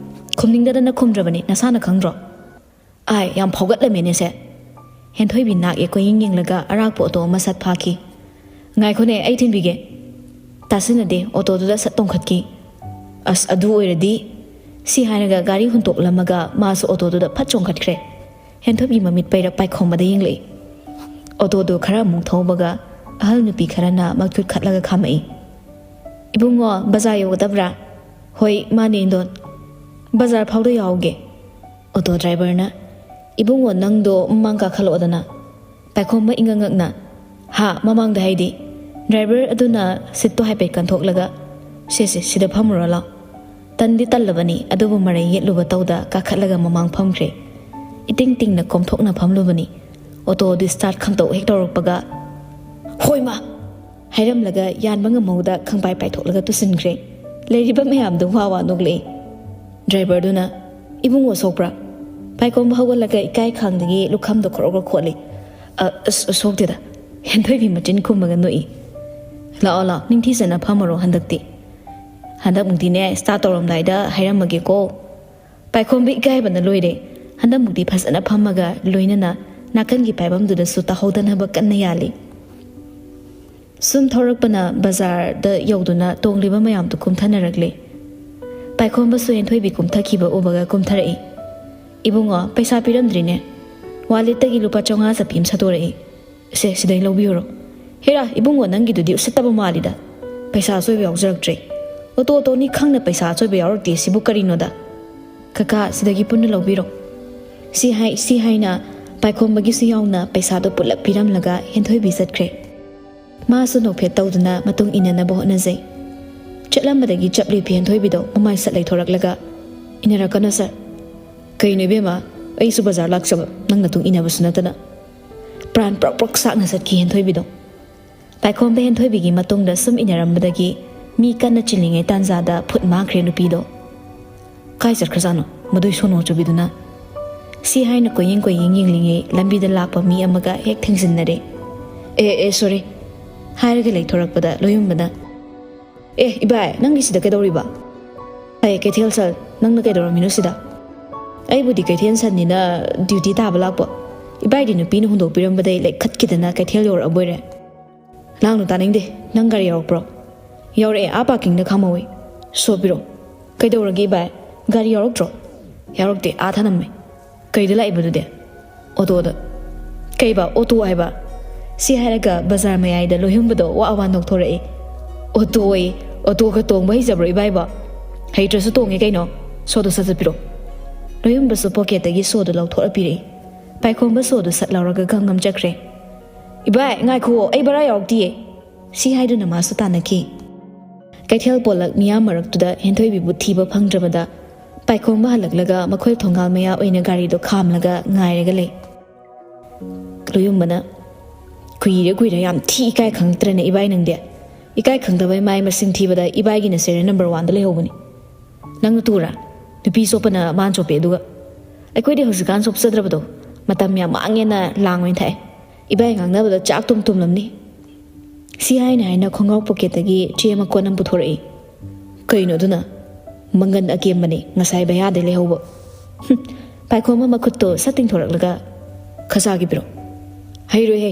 "ꯈꯨꯝꯅꯤꯡꯗꯗꯅ ꯈꯨꯝꯗ꯭ꯔꯕꯅꯤ, ꯅꯁꯥꯅ ꯈꯪꯗ꯭ꯔꯣ?" "ꯑꯥꯏ, ꯌꯥꯝ ꯐꯥꯎꯒꯠꯂꯝꯃꯦꯅꯦ ꯁꯦ!" ꯍꯦꯟꯊꯣꯏꯕꯤ ꯅꯥꯛ ꯌꯦꯛ ꯀꯣꯏꯌꯦꯡ ꯌꯦꯡꯂꯒ ꯑꯔꯥꯛꯄ ꯑꯣꯇꯣ ꯑꯃ ꯁꯠ ꯐꯥꯈꯤ꯫ "ꯉꯥꯏꯈꯣꯅꯦ, ꯑꯩ ꯊꯤꯟꯕꯤꯒꯦ꯫" ꯇꯥꯁꯤꯟꯅꯗꯦ, ꯑꯣꯇꯣꯗꯨꯗ ꯁꯠ ꯇꯣꯡꯈꯠꯈꯤ꯫ "ꯑꯁ, ꯑꯗꯨ ꯑꯣꯏꯔꯗꯤ꯫" ꯁꯤ ꯍꯥꯏꯔꯒ ꯒꯥꯔꯤ ꯍꯨꯟꯇꯣꯛꯂꯝꯃꯒ ꯃꯥꯁꯨ ꯑꯣꯇꯣꯗꯨꯗ ꯐꯠ ꯆꯣꯡꯈꯠꯈ꯭ꯔꯦ꯫ ꯍꯦꯟꯊꯣꯏꯕꯤ ꯃꯃꯤꯠ ꯄꯩꯔ ꯄꯥꯏꯈꯣꯝꯕꯗ ꯌꯦꯡꯂꯛꯏ꯫ ꯑꯣꯇꯣꯗꯨ ꯈꯔ ꯑꯃꯨꯛ ꯊꯧꯕꯒ ꯑꯍꯜ ꯅꯨꯄꯤ ꯈꯔꯅ ꯃꯈꯨꯠ ꯈꯠꯂꯒ ꯈꯥꯝꯃꯛꯏ꯫ "ꯏꯕꯨꯡꯉꯣ, ꯕꯖꯥꯔ ꯌꯧꯒꯗꯕ꯭ꯔꯥ?" "ꯍꯣꯏ, ꯃꯥꯅꯦ, ꯏꯟꯗꯣꯟ꯫" "ꯕꯖꯥꯔ ꯐꯥꯎꯗ ꯌꯥꯎꯒꯦ꯫" ꯑꯣꯇꯣ ꯗ꯭ꯔꯥꯏꯚꯔꯅ, "ꯏꯕꯨꯡꯉꯣ, ꯅꯪꯗꯣ ꯃꯃꯥꯡ ꯀꯥꯈꯠꯂꯛꯑꯣꯗꯅ꯫" ꯄꯥꯏꯈꯣꯝꯕ ꯏꯉꯛ ꯉꯛꯅ, ꯍꯥ, ꯃꯃꯥꯡꯗ ꯍꯥꯏꯗꯤ? ꯗ꯭ꯔꯥꯏꯚꯔ ꯑꯗꯨꯅ ꯁꯤꯠꯇꯣ ꯍꯥꯏꯐꯦꯠ ꯀꯟꯊꯣꯛꯂꯒ, "ꯁꯦ ꯁꯦ, ꯁꯤꯗ ꯐꯝꯃꯨꯔꯣ ꯂꯥꯎ"꯫ ꯇꯟꯗꯤ ꯇꯜꯂꯕꯅꯤ, ꯑꯗꯨꯕꯨ ꯃꯔꯩ ꯌꯦꯠꯂꯨꯕ ꯇꯧꯗ ꯀꯥꯈꯠꯂꯒ ꯃꯃꯥꯡ ꯐꯝꯈ꯭ꯔꯦ꯫ ꯏꯇꯤꯡ ꯇꯤꯡꯅ ꯀꯣꯝꯊꯣꯛꯅ ꯐꯝꯂꯨꯕꯅꯤ꯫ ꯑꯣꯇꯣ ꯗꯤꯁꯇꯥꯔꯠ ꯈꯪꯇꯧ ꯍꯦꯛ ꯇꯧꯔꯛꯄꯒ, "ꯍꯣꯏ ꯃꯥ!" ꯍꯥꯏꯔꯝꯂꯒ ꯌꯥꯟꯕ ꯉꯝꯍꯧꯗ ꯈꯪꯄꯥꯏ ꯄꯥꯏꯊꯣꯛꯂꯒ ꯇꯨꯁꯤꯟꯈ꯭ꯔꯦ꯫ ꯂꯩꯔꯤꯕ ꯃꯌꯥꯝꯗꯨ ꯋꯥ ꯋꯥ ꯅꯣꯛꯂꯛꯏ꯫ ꯗ꯭ꯔꯥꯏꯚꯔꯗꯨꯅ, "ꯏꯕꯨꯡꯉꯣ ꯁꯣꯛꯄ꯭ꯔꯥ?" ꯄꯥꯏꯈꯣꯝꯕ ꯍꯧꯒꯠꯂꯒ ꯏꯀꯥꯏ ꯈꯥꯡꯗꯒꯤ ꯂꯨꯈꯝꯗꯣ ꯈꯣꯔꯣꯛ ꯈꯣꯠꯂꯤ꯫ "ꯑ, ꯑꯁ, ꯁꯣꯛꯇꯦꯗ꯫ ꯍꯦꯟꯊꯣꯏꯕꯤ ꯃꯆꯤꯟ ꯈꯨꯝꯃꯒ ꯅꯣꯛꯏ꯫ "ꯂꯥꯛꯑꯣ, ꯂꯥꯛꯑꯣ, ꯅꯤꯡꯊꯤꯖꯅ ꯐꯝꯃꯔꯣ ꯍꯟꯗꯛꯇꯤ꯫ ꯍꯟꯗꯛꯃꯨꯛꯇꯤꯅꯦ, ꯁ꯭ꯇꯥꯔꯠ ꯇꯧꯔꯝꯗꯥꯏꯗ ꯍꯥꯏꯔꯝꯃꯒꯦꯀꯣ"꯫ ꯄꯥꯏꯈꯣꯝꯕ ꯏꯀꯥꯏꯕꯅ ꯂꯣꯏꯔꯦ꯫ ꯍꯟꯗꯛꯃꯨꯛꯇꯤ ꯐꯖꯅ ꯐꯝꯃꯒ ꯂꯣꯏꯅꯅ ꯅꯥꯀꯟꯒꯤ ꯄꯥꯏꯐꯝꯗꯨꯗꯁꯨ ꯇꯥꯍꯧꯗꯅꯕ ꯀꯟꯅ ꯌꯥꯜꯂꯤ꯫ ꯁꯨꯝ ꯊꯧꯔꯛꯄꯅ ꯕꯖꯥꯔꯗ ꯌꯧꯗꯨꯅ ꯇꯣꯡꯂꯤꯕ ꯃꯌꯥꯝꯗꯨ ꯀꯨꯝꯊꯅꯔꯛꯂꯦ꯫ ꯄꯥꯏꯈꯣꯝꯕꯁꯨ ꯍꯦꯟꯊꯣꯏꯕꯤ ꯀꯨꯝꯊꯈꯤꯕ ꯎꯕꯒ ꯀꯨꯝꯊꯔꯛꯏ꯫ "ꯏꯕꯨꯡꯉꯣ, ꯄꯩꯁꯥ ꯄꯤꯔꯝꯗ꯭ꯔꯤꯅꯦ"꯫ ꯋꯥꯂꯦꯠꯇꯒꯤ ꯂꯨꯄꯥ ꯆꯥꯝꯃꯉꯥ ꯆꯞꯄꯤ ꯑꯃ ꯁꯠꯇꯣꯔꯛꯏ꯫ "ꯁꯦ, ꯁꯤꯗꯩ ꯂꯧꯕꯤꯔꯣ"꯫ "ꯍꯦꯔꯥ, ꯏꯕꯨꯡꯉꯣ, ꯅꯪꯒꯤꯗꯨꯗꯤ ꯎꯁꯤꯠꯇꯕ ꯃꯥꯜꯂꯤꯗ꯫ ꯄꯩꯁꯥ ꯑꯆꯣꯏꯕ ꯌꯥꯎꯖꯔꯛꯇ꯭ꯔꯦ꯫ ꯑꯣꯇꯣ ꯑꯣꯇꯣꯅꯤ ꯈꯪꯅ ꯄꯩꯁꯥ ꯑꯆꯣꯏꯕ ꯌꯥꯎꯔꯛꯇꯦ ꯁꯤꯕꯨ ꯀꯔꯤꯅꯣꯗ? ꯀꯀꯥ, ꯁꯤꯗꯒꯤ ꯄꯨꯟꯅ ꯂꯧꯕꯤꯔꯣ"꯫ ꯁꯤ ꯍꯥꯏ, ꯁꯤ ꯍꯥꯏꯅ ꯄꯥꯏꯈꯣꯝꯕꯒꯤꯁꯨ ꯌꯥꯎꯅ ꯄꯩꯁꯥꯗꯣ ꯄꯨꯂꯞ ꯄꯤꯔꯝꯂꯒ ꯍꯦꯟꯊꯣꯏꯕꯤ ꯆꯠꯈ꯭ꯔꯦ꯫ ꯃꯥꯁꯨ ꯅꯣꯛꯐꯦꯠ ꯇꯧꯗꯨꯅ ꯃꯇꯨꯡ ꯏꯟꯅꯅꯕ ꯍꯣꯠꯅꯖꯩ꯫ ꯆꯠꯂꯝꯕꯗꯒꯤ ꯆꯞ ꯂꯦꯞꯄꯤ ꯍꯦꯟꯊꯣꯏꯕꯤꯗꯣ ꯃꯃꯥꯏ ꯁꯠ ꯂꯩꯊꯣꯔꯛꯂꯒ, "ꯏꯟꯅꯔꯛꯀꯅꯣ ꯁꯥꯔ"꯫ "ꯀꯩꯅꯣ ꯏꯕꯦꯝꯃ, ꯑꯩꯁꯨ ꯕꯖꯥꯔ ꯂꯥꯛꯆꯕ, ꯅꯪ ꯅꯇꯨꯡ ꯏꯟꯅꯕꯁꯨ ꯅꯠꯇꯅ"꯫ ꯄ꯭ꯔꯥꯟ ꯄ꯭ꯔꯛ ꯄ꯭ꯔꯛ ꯁꯥꯛꯅ ꯆꯠꯈꯤ ꯍꯦꯟꯊꯣꯏꯕꯤꯗꯣ꯫ ꯄꯥꯏꯈꯣꯝꯕ ꯍꯦꯟꯊꯣꯏꯕꯤꯒꯤ ꯃꯇꯨꯡꯗ ꯁꯨꯝ ꯏꯟꯅꯔꯝꯕꯗꯒꯤ ꯃꯤ ꯀꯟꯅ ꯆꯤꯜꯂꯤꯉꯩ ꯇꯥꯟꯖꯥꯗ ꯐꯨꯠ ꯃꯥꯡꯈ꯭ꯔꯦ ꯅꯨꯄꯤꯗꯣ꯫ ꯀꯥꯏ ꯆꯠꯈ꯭ꯔꯖꯥꯠꯅꯣ ꯃꯗꯨꯏ ꯁꯣꯅꯣ ꯆꯨꯕꯤꯗꯨꯅ? ꯁꯤ ꯍꯥꯏꯅ ꯀꯣꯏꯌꯦꯡ ꯀꯣꯏꯌꯦꯡ ꯌꯦꯡꯂꯤꯉꯩ ꯂꯝꯕꯤꯗ ꯂꯥꯛꯄ ꯃꯤ ꯑꯃꯒ ꯍꯦꯛ ꯊꯦꯡꯖꯤꯟꯅꯔꯦ꯫ "ꯑꯦ, ꯑꯦ, ꯁꯣꯔꯤ" ꯍꯥꯏꯔꯒ ꯂꯩꯊꯣꯔꯛꯄꯗ ꯂꯣꯌꯨꯝꯕꯅ, "ꯑꯦ, ꯏꯕꯥꯏ, ꯅꯪꯒꯤ ꯁꯤꯗ ꯀꯩꯗꯧꯔꯤꯕ?" "ꯑꯦ, ꯀꯩꯊꯦꯜ ꯁꯟ, ꯅꯪꯅ ꯀꯩꯗꯧꯔꯝꯃꯤꯅꯣ ꯁꯤꯗ?" "ꯑꯩꯕꯨꯗꯤ ꯀꯩꯊꯦꯜ ꯁꯟꯅꯤꯅ ꯗ꯭ꯌꯨꯇꯤ ꯇꯥꯕ ꯂꯥꯛꯄ꯫ ꯏꯕꯥꯏꯗꯤ ꯅꯨꯄꯤꯅ ꯍꯨꯟꯗꯣꯛꯄꯤꯔꯝꯕꯗꯩ ꯂꯩꯈꯠꯈꯤꯗꯅ ꯀꯩꯊꯦꯜ ꯌꯧꯔꯛꯑꯕꯣꯏꯔꯦ"꯫ "ꯂꯥꯡꯅꯨ ꯇꯥꯅꯤꯡꯗꯦ꯫ ꯅꯪ ꯒꯥꯔꯤ ꯌꯥꯎꯔꯛꯄ꯭ꯔꯣ?" "ꯌꯥꯎꯔꯛꯑꯦ, ꯑꯥ ꯄꯥꯔꯀꯤꯡꯗ ꯈꯥꯝꯍꯧꯋꯤ"꯫ "ꯁꯣ ꯄꯤꯔꯣ"꯫ "ꯀꯩꯗꯧꯔꯒꯦ ꯏꯕꯥꯏ? ꯒꯥꯔꯤ ꯌꯥꯎꯔꯛꯇ꯭ꯔꯣ?" "ꯌꯥꯎꯔꯛꯇꯦ, ꯑꯥ ꯊꯅꯝꯃꯦ"꯫ "ꯀꯩꯗ ꯂꯥꯛꯏꯕ ꯑꯗꯨꯗꯤ?" "ꯑꯣꯇꯣꯗ"꯫ "ꯀꯩꯕ? ꯑꯣꯇꯣ ꯍꯥꯏꯕ?" ꯁꯤ ꯍꯥꯏꯔꯒ ꯕꯖꯥꯔ ꯃꯌꯥꯏꯗ ꯂꯣꯏꯍꯨꯝꯕꯗꯣ ꯋꯥ ꯋꯥ ꯅꯣꯛꯊꯣꯔꯛꯏ꯫ "ꯑꯣꯇꯣ ꯑꯌꯦ? ꯑꯣꯇꯣꯒ ꯇꯣꯡꯕ ꯍꯩꯖꯕ꯭ꯔꯣ ꯏꯕꯥꯏꯕꯣ?" "ꯍꯩꯇ꯭ꯔꯁꯨ ꯇꯣꯡꯉꯦ ꯀꯩꯅꯣ꯫ ꯁꯣꯗꯣ ꯁꯠ ꯁꯠ ꯄꯤꯔꯣ"꯫ ꯂꯣꯏꯍꯨꯝꯕꯁꯨ ꯄꯣꯀꯦꯠꯇꯒꯤ ꯁꯣꯗꯣ ꯂꯧꯊꯣꯛꯑ ꯄꯤꯔꯛꯏ꯫ ꯄꯥꯏꯈꯣꯝꯕ ꯁꯣꯗꯣ ꯁꯠ ꯂꯧꯔꯒ ꯒꯝ ꯒꯝ ꯆꯠꯈ꯭ꯔꯦ꯫ "ꯏꯕꯥꯏ, ꯉꯥꯏꯈꯨꯑꯣ, ꯑꯩ ꯕꯔꯥ ꯌꯥꯎꯔꯛꯇꯤꯌꯦ"꯫ ꯁꯤ ꯍꯥꯏꯗꯨꯅ ꯃꯥꯁꯨ ꯇꯥꯟꯅꯈꯤ꯫ ꯀꯩꯊꯦꯜ ꯄꯣꯂꯛ ꯃꯤꯌꯥꯝ ꯃꯔꯛꯇꯨꯗ ꯍꯦꯟꯊꯣꯏꯕꯤꯕꯨ ꯊꯤꯕ ꯐꯪꯗ꯭ꯔꯕꯗ, ꯄꯥꯏꯈꯣꯝꯕ ꯍꯜꯂꯛꯂꯒ ꯃꯈꯣꯏ ꯊꯣꯡꯒꯥꯜ ꯃꯌꯥ ꯑꯣꯏꯅ ꯒꯥꯔꯤꯗꯣ ꯈꯥꯝꯂꯒ ꯉꯥꯏꯔꯒ ꯂꯩ꯫ ꯂꯣꯌꯨꯝꯕꯅ, "ꯀꯨꯏꯔꯦ ꯀꯨꯏꯔꯦ, ꯌꯥꯝ ꯊꯤ ꯏꯀꯥꯏ ꯈꯪꯉꯛꯇ꯭ꯔꯦꯅꯦ ꯏꯕꯥꯏ ꯅꯪꯗꯤ꯫ ꯏꯀꯥꯏ ꯈꯪꯗꯕꯩ ꯃꯥꯏ ꯃꯁꯤꯡ ꯊꯤꯕꯗ ꯏꯕꯥꯏꯒꯤꯅ serial number one ꯗ ꯂꯩꯍꯧꯕꯅꯤ꯫ ꯅꯪꯅ ꯇꯨꯔꯥ? ꯅꯨꯄꯤ ꯆꯣꯞꯄꯅ ꯃꯥꯅ ꯆꯣꯞꯄꯦ ꯑꯗꯨꯒ꯫ ꯑꯩꯈꯣꯏꯗꯤ ꯍꯧꯖꯤꯛꯀꯥꯟ ꯆꯣꯞꯆꯗ꯭ꯔꯕꯗꯣ꯫ ꯃꯇꯝ ꯌꯥꯝ ꯃꯥꯡꯉꯦꯅ ꯂꯥꯡ ꯑꯣꯏꯅ ꯊꯛꯑꯦ꯫ ꯏꯕꯥꯏ ꯉꯥꯡꯅꯕꯗ ꯆꯥꯛ ꯇꯨꯝ ꯇꯨꯝꯂꯝꯅꯤ"꯫ ꯁꯤ ꯍꯥꯏꯅ ꯍꯥꯏꯅ ꯈꯣꯡꯒ꯭ꯔꯥꯎ ꯄꯣꯀꯦꯠꯇꯒꯤ ꯆꯦ ꯃꯀꯣꯟ ꯑꯃ ꯄꯨꯊꯣꯔꯛꯏ꯫ "ꯀꯩꯅꯣ ꯑꯗꯨꯅ?" "ꯃꯪꯒꯟ ꯑꯀꯦꯝꯕꯅꯤ, ꯉꯁꯥꯏ ꯕꯌꯥꯗꯩ ꯂꯩꯍꯧꯕ"꯫ ꯍꯨꯝ꯫ ꯄꯥꯏꯈꯣꯝꯕ ꯃꯈꯨꯠꯇꯣ ꯁꯠ ꯇꯤꯡꯊꯣꯔꯛꯂꯒ, "ꯈ ꯆꯥꯒꯦ ꯄꯤꯔꯛꯑꯣ"꯫ "ꯍꯩꯔꯣꯏꯍꯦ"꯫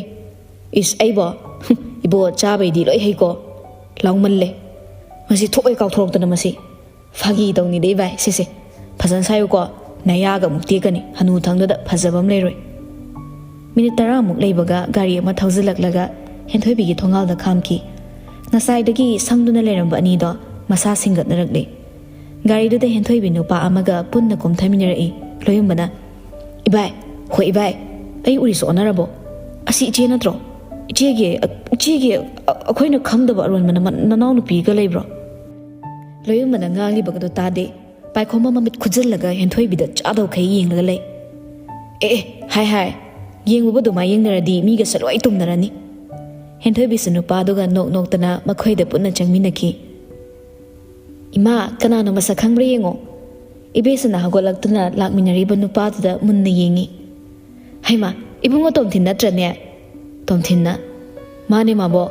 "ꯏꯁ, ꯑꯩꯕꯣ? ꯍꯨꯝ, ꯏꯕꯣ ꯆꯥꯕꯩꯗꯤ ꯂꯣꯏ ꯍꯩꯀꯣ꯫ ꯂꯥꯎꯃꯜꯂꯦ꯫ ꯃꯁꯤ ꯊꯣꯛꯑꯦ ꯀꯥꯎꯊꯣꯔꯛꯇꯅ ꯃꯁꯤ꯫ ꯐꯥꯒꯤ ꯇꯧꯅꯤꯗ ꯏꯕꯥꯏ, ꯁꯦ ꯁꯦ, ꯐꯖꯅ ꯁꯥꯏꯌꯨꯀꯣ, ꯅꯌꯥꯒ ꯑꯃꯨꯛ ꯇꯦꯛꯀꯅꯤ, ꯍꯅꯨ ꯊꯪꯗꯨꯗ ꯐꯖꯕ ꯑꯃ ꯂꯩꯔꯣꯏ"꯫ ꯃꯤꯅꯤꯠ ꯇꯔꯥꯃꯨꯛ ꯂꯩꯕꯒ ꯒꯥꯔꯤ ꯑꯃ ꯊꯧꯖꯤꯜꯂꯛꯂꯒ ꯍꯦꯟꯊꯣꯏꯕꯤꯒꯤ ꯊꯣꯡꯒꯥꯜꯗ ꯈꯥꯝꯈꯤ꯫ ꯉꯁꯥꯏꯗꯒꯤ ꯁꯪꯗꯨꯅ ꯂꯩꯔꯝꯕ ꯑꯅꯤꯗꯣ ꯃꯁꯥ ꯁꯤꯡꯒꯠꯅꯔꯛꯂꯦ꯫ ꯒꯥꯔꯤꯗꯨꯗ ꯍꯦꯟꯊꯣꯏꯕꯤ ꯅꯨꯄꯥ ꯑꯃꯒ ꯄꯨꯟꯅ ꯀꯨꯝꯊꯃꯤꯟꯅꯔꯛꯏ꯫ ꯂꯣꯌꯨꯝꯕꯅ, "ꯏꯕꯥꯏ, ꯍꯣꯏ ꯏꯕꯥꯏ, ꯑꯩ ꯎꯔꯤꯁꯦ ꯑꯣꯟꯅꯔꯕꯣ? ꯑꯁꯤ ꯏꯆꯦ ꯅꯠꯇ꯭ꯔꯣ? ꯏꯆꯦꯒꯤ, ꯏꯆꯦꯒꯤ, ꯑ-, ꯑꯩꯈꯣꯏꯅ ꯈꯪꯗꯕ ꯑꯔꯣꯟꯕ ꯅꯃ-, ꯅꯅꯥꯎꯅꯨꯄꯤꯒ ꯂꯩꯕ꯭ꯔꯣ?" ꯂꯣꯌꯨꯝꯕꯅ ꯉꯥꯡꯂꯤꯕꯒꯗꯣ ꯇꯥꯗꯦ꯫ ꯄꯥꯏꯈꯣꯝꯕ ꯃꯃꯤꯠ ꯈꯨꯖꯤꯜꯂꯒ ꯍꯦꯟꯊꯣꯏꯕꯤꯗ ꯆꯥꯗꯧꯈꯩ ꯌꯦꯡꯂꯒ ꯂꯩ꯫ "ꯑꯦ, ꯑꯦ, ꯍꯥꯏ, ꯍꯥꯏ, ꯌꯦꯡꯕꯕꯨ ꯑꯗꯨꯃꯥꯏ ꯌꯦꯡꯅꯔꯗꯤ ꯃꯤꯒꯁꯦ ꯂꯣꯏ ꯇꯨꯝꯅꯔꯅꯤ"꯫ ꯍꯦꯟꯊꯣꯏꯕꯤꯁꯨ ꯅꯨꯄꯥꯗꯨꯒ ꯅꯣꯛ ꯅꯣꯛꯇꯅ ꯃꯈꯣꯏꯗ ꯄꯨꯟꯅ ꯆꯪꯃꯤꯟꯅꯈꯤ꯫ "ꯏꯃꯥ, ꯀꯅꯥꯅꯣ ꯃꯁꯛ ꯈꯪꯕ꯭ꯔꯥ ꯌꯦꯡꯉꯣ"꯫ ꯏꯕꯦꯁꯅ ꯍꯧꯒꯠꯂꯛꯇꯨꯅ ꯂꯥꯛꯃꯤꯟꯅꯔꯤꯕ ꯅꯨꯄꯥꯗꯨꯗ ꯃꯨꯟꯅ ꯌꯦꯡꯉꯤ꯫ "ꯍꯩꯃꯥ, ꯏꯕꯨꯡꯉꯣ ꯇꯣꯝꯊꯤꯟ ꯅꯠꯇ꯭ꯔꯅꯦ?" ꯇꯣꯝꯊꯤꯟꯅ, "ꯃꯥꯅꯦ ꯃꯥꯕꯣ,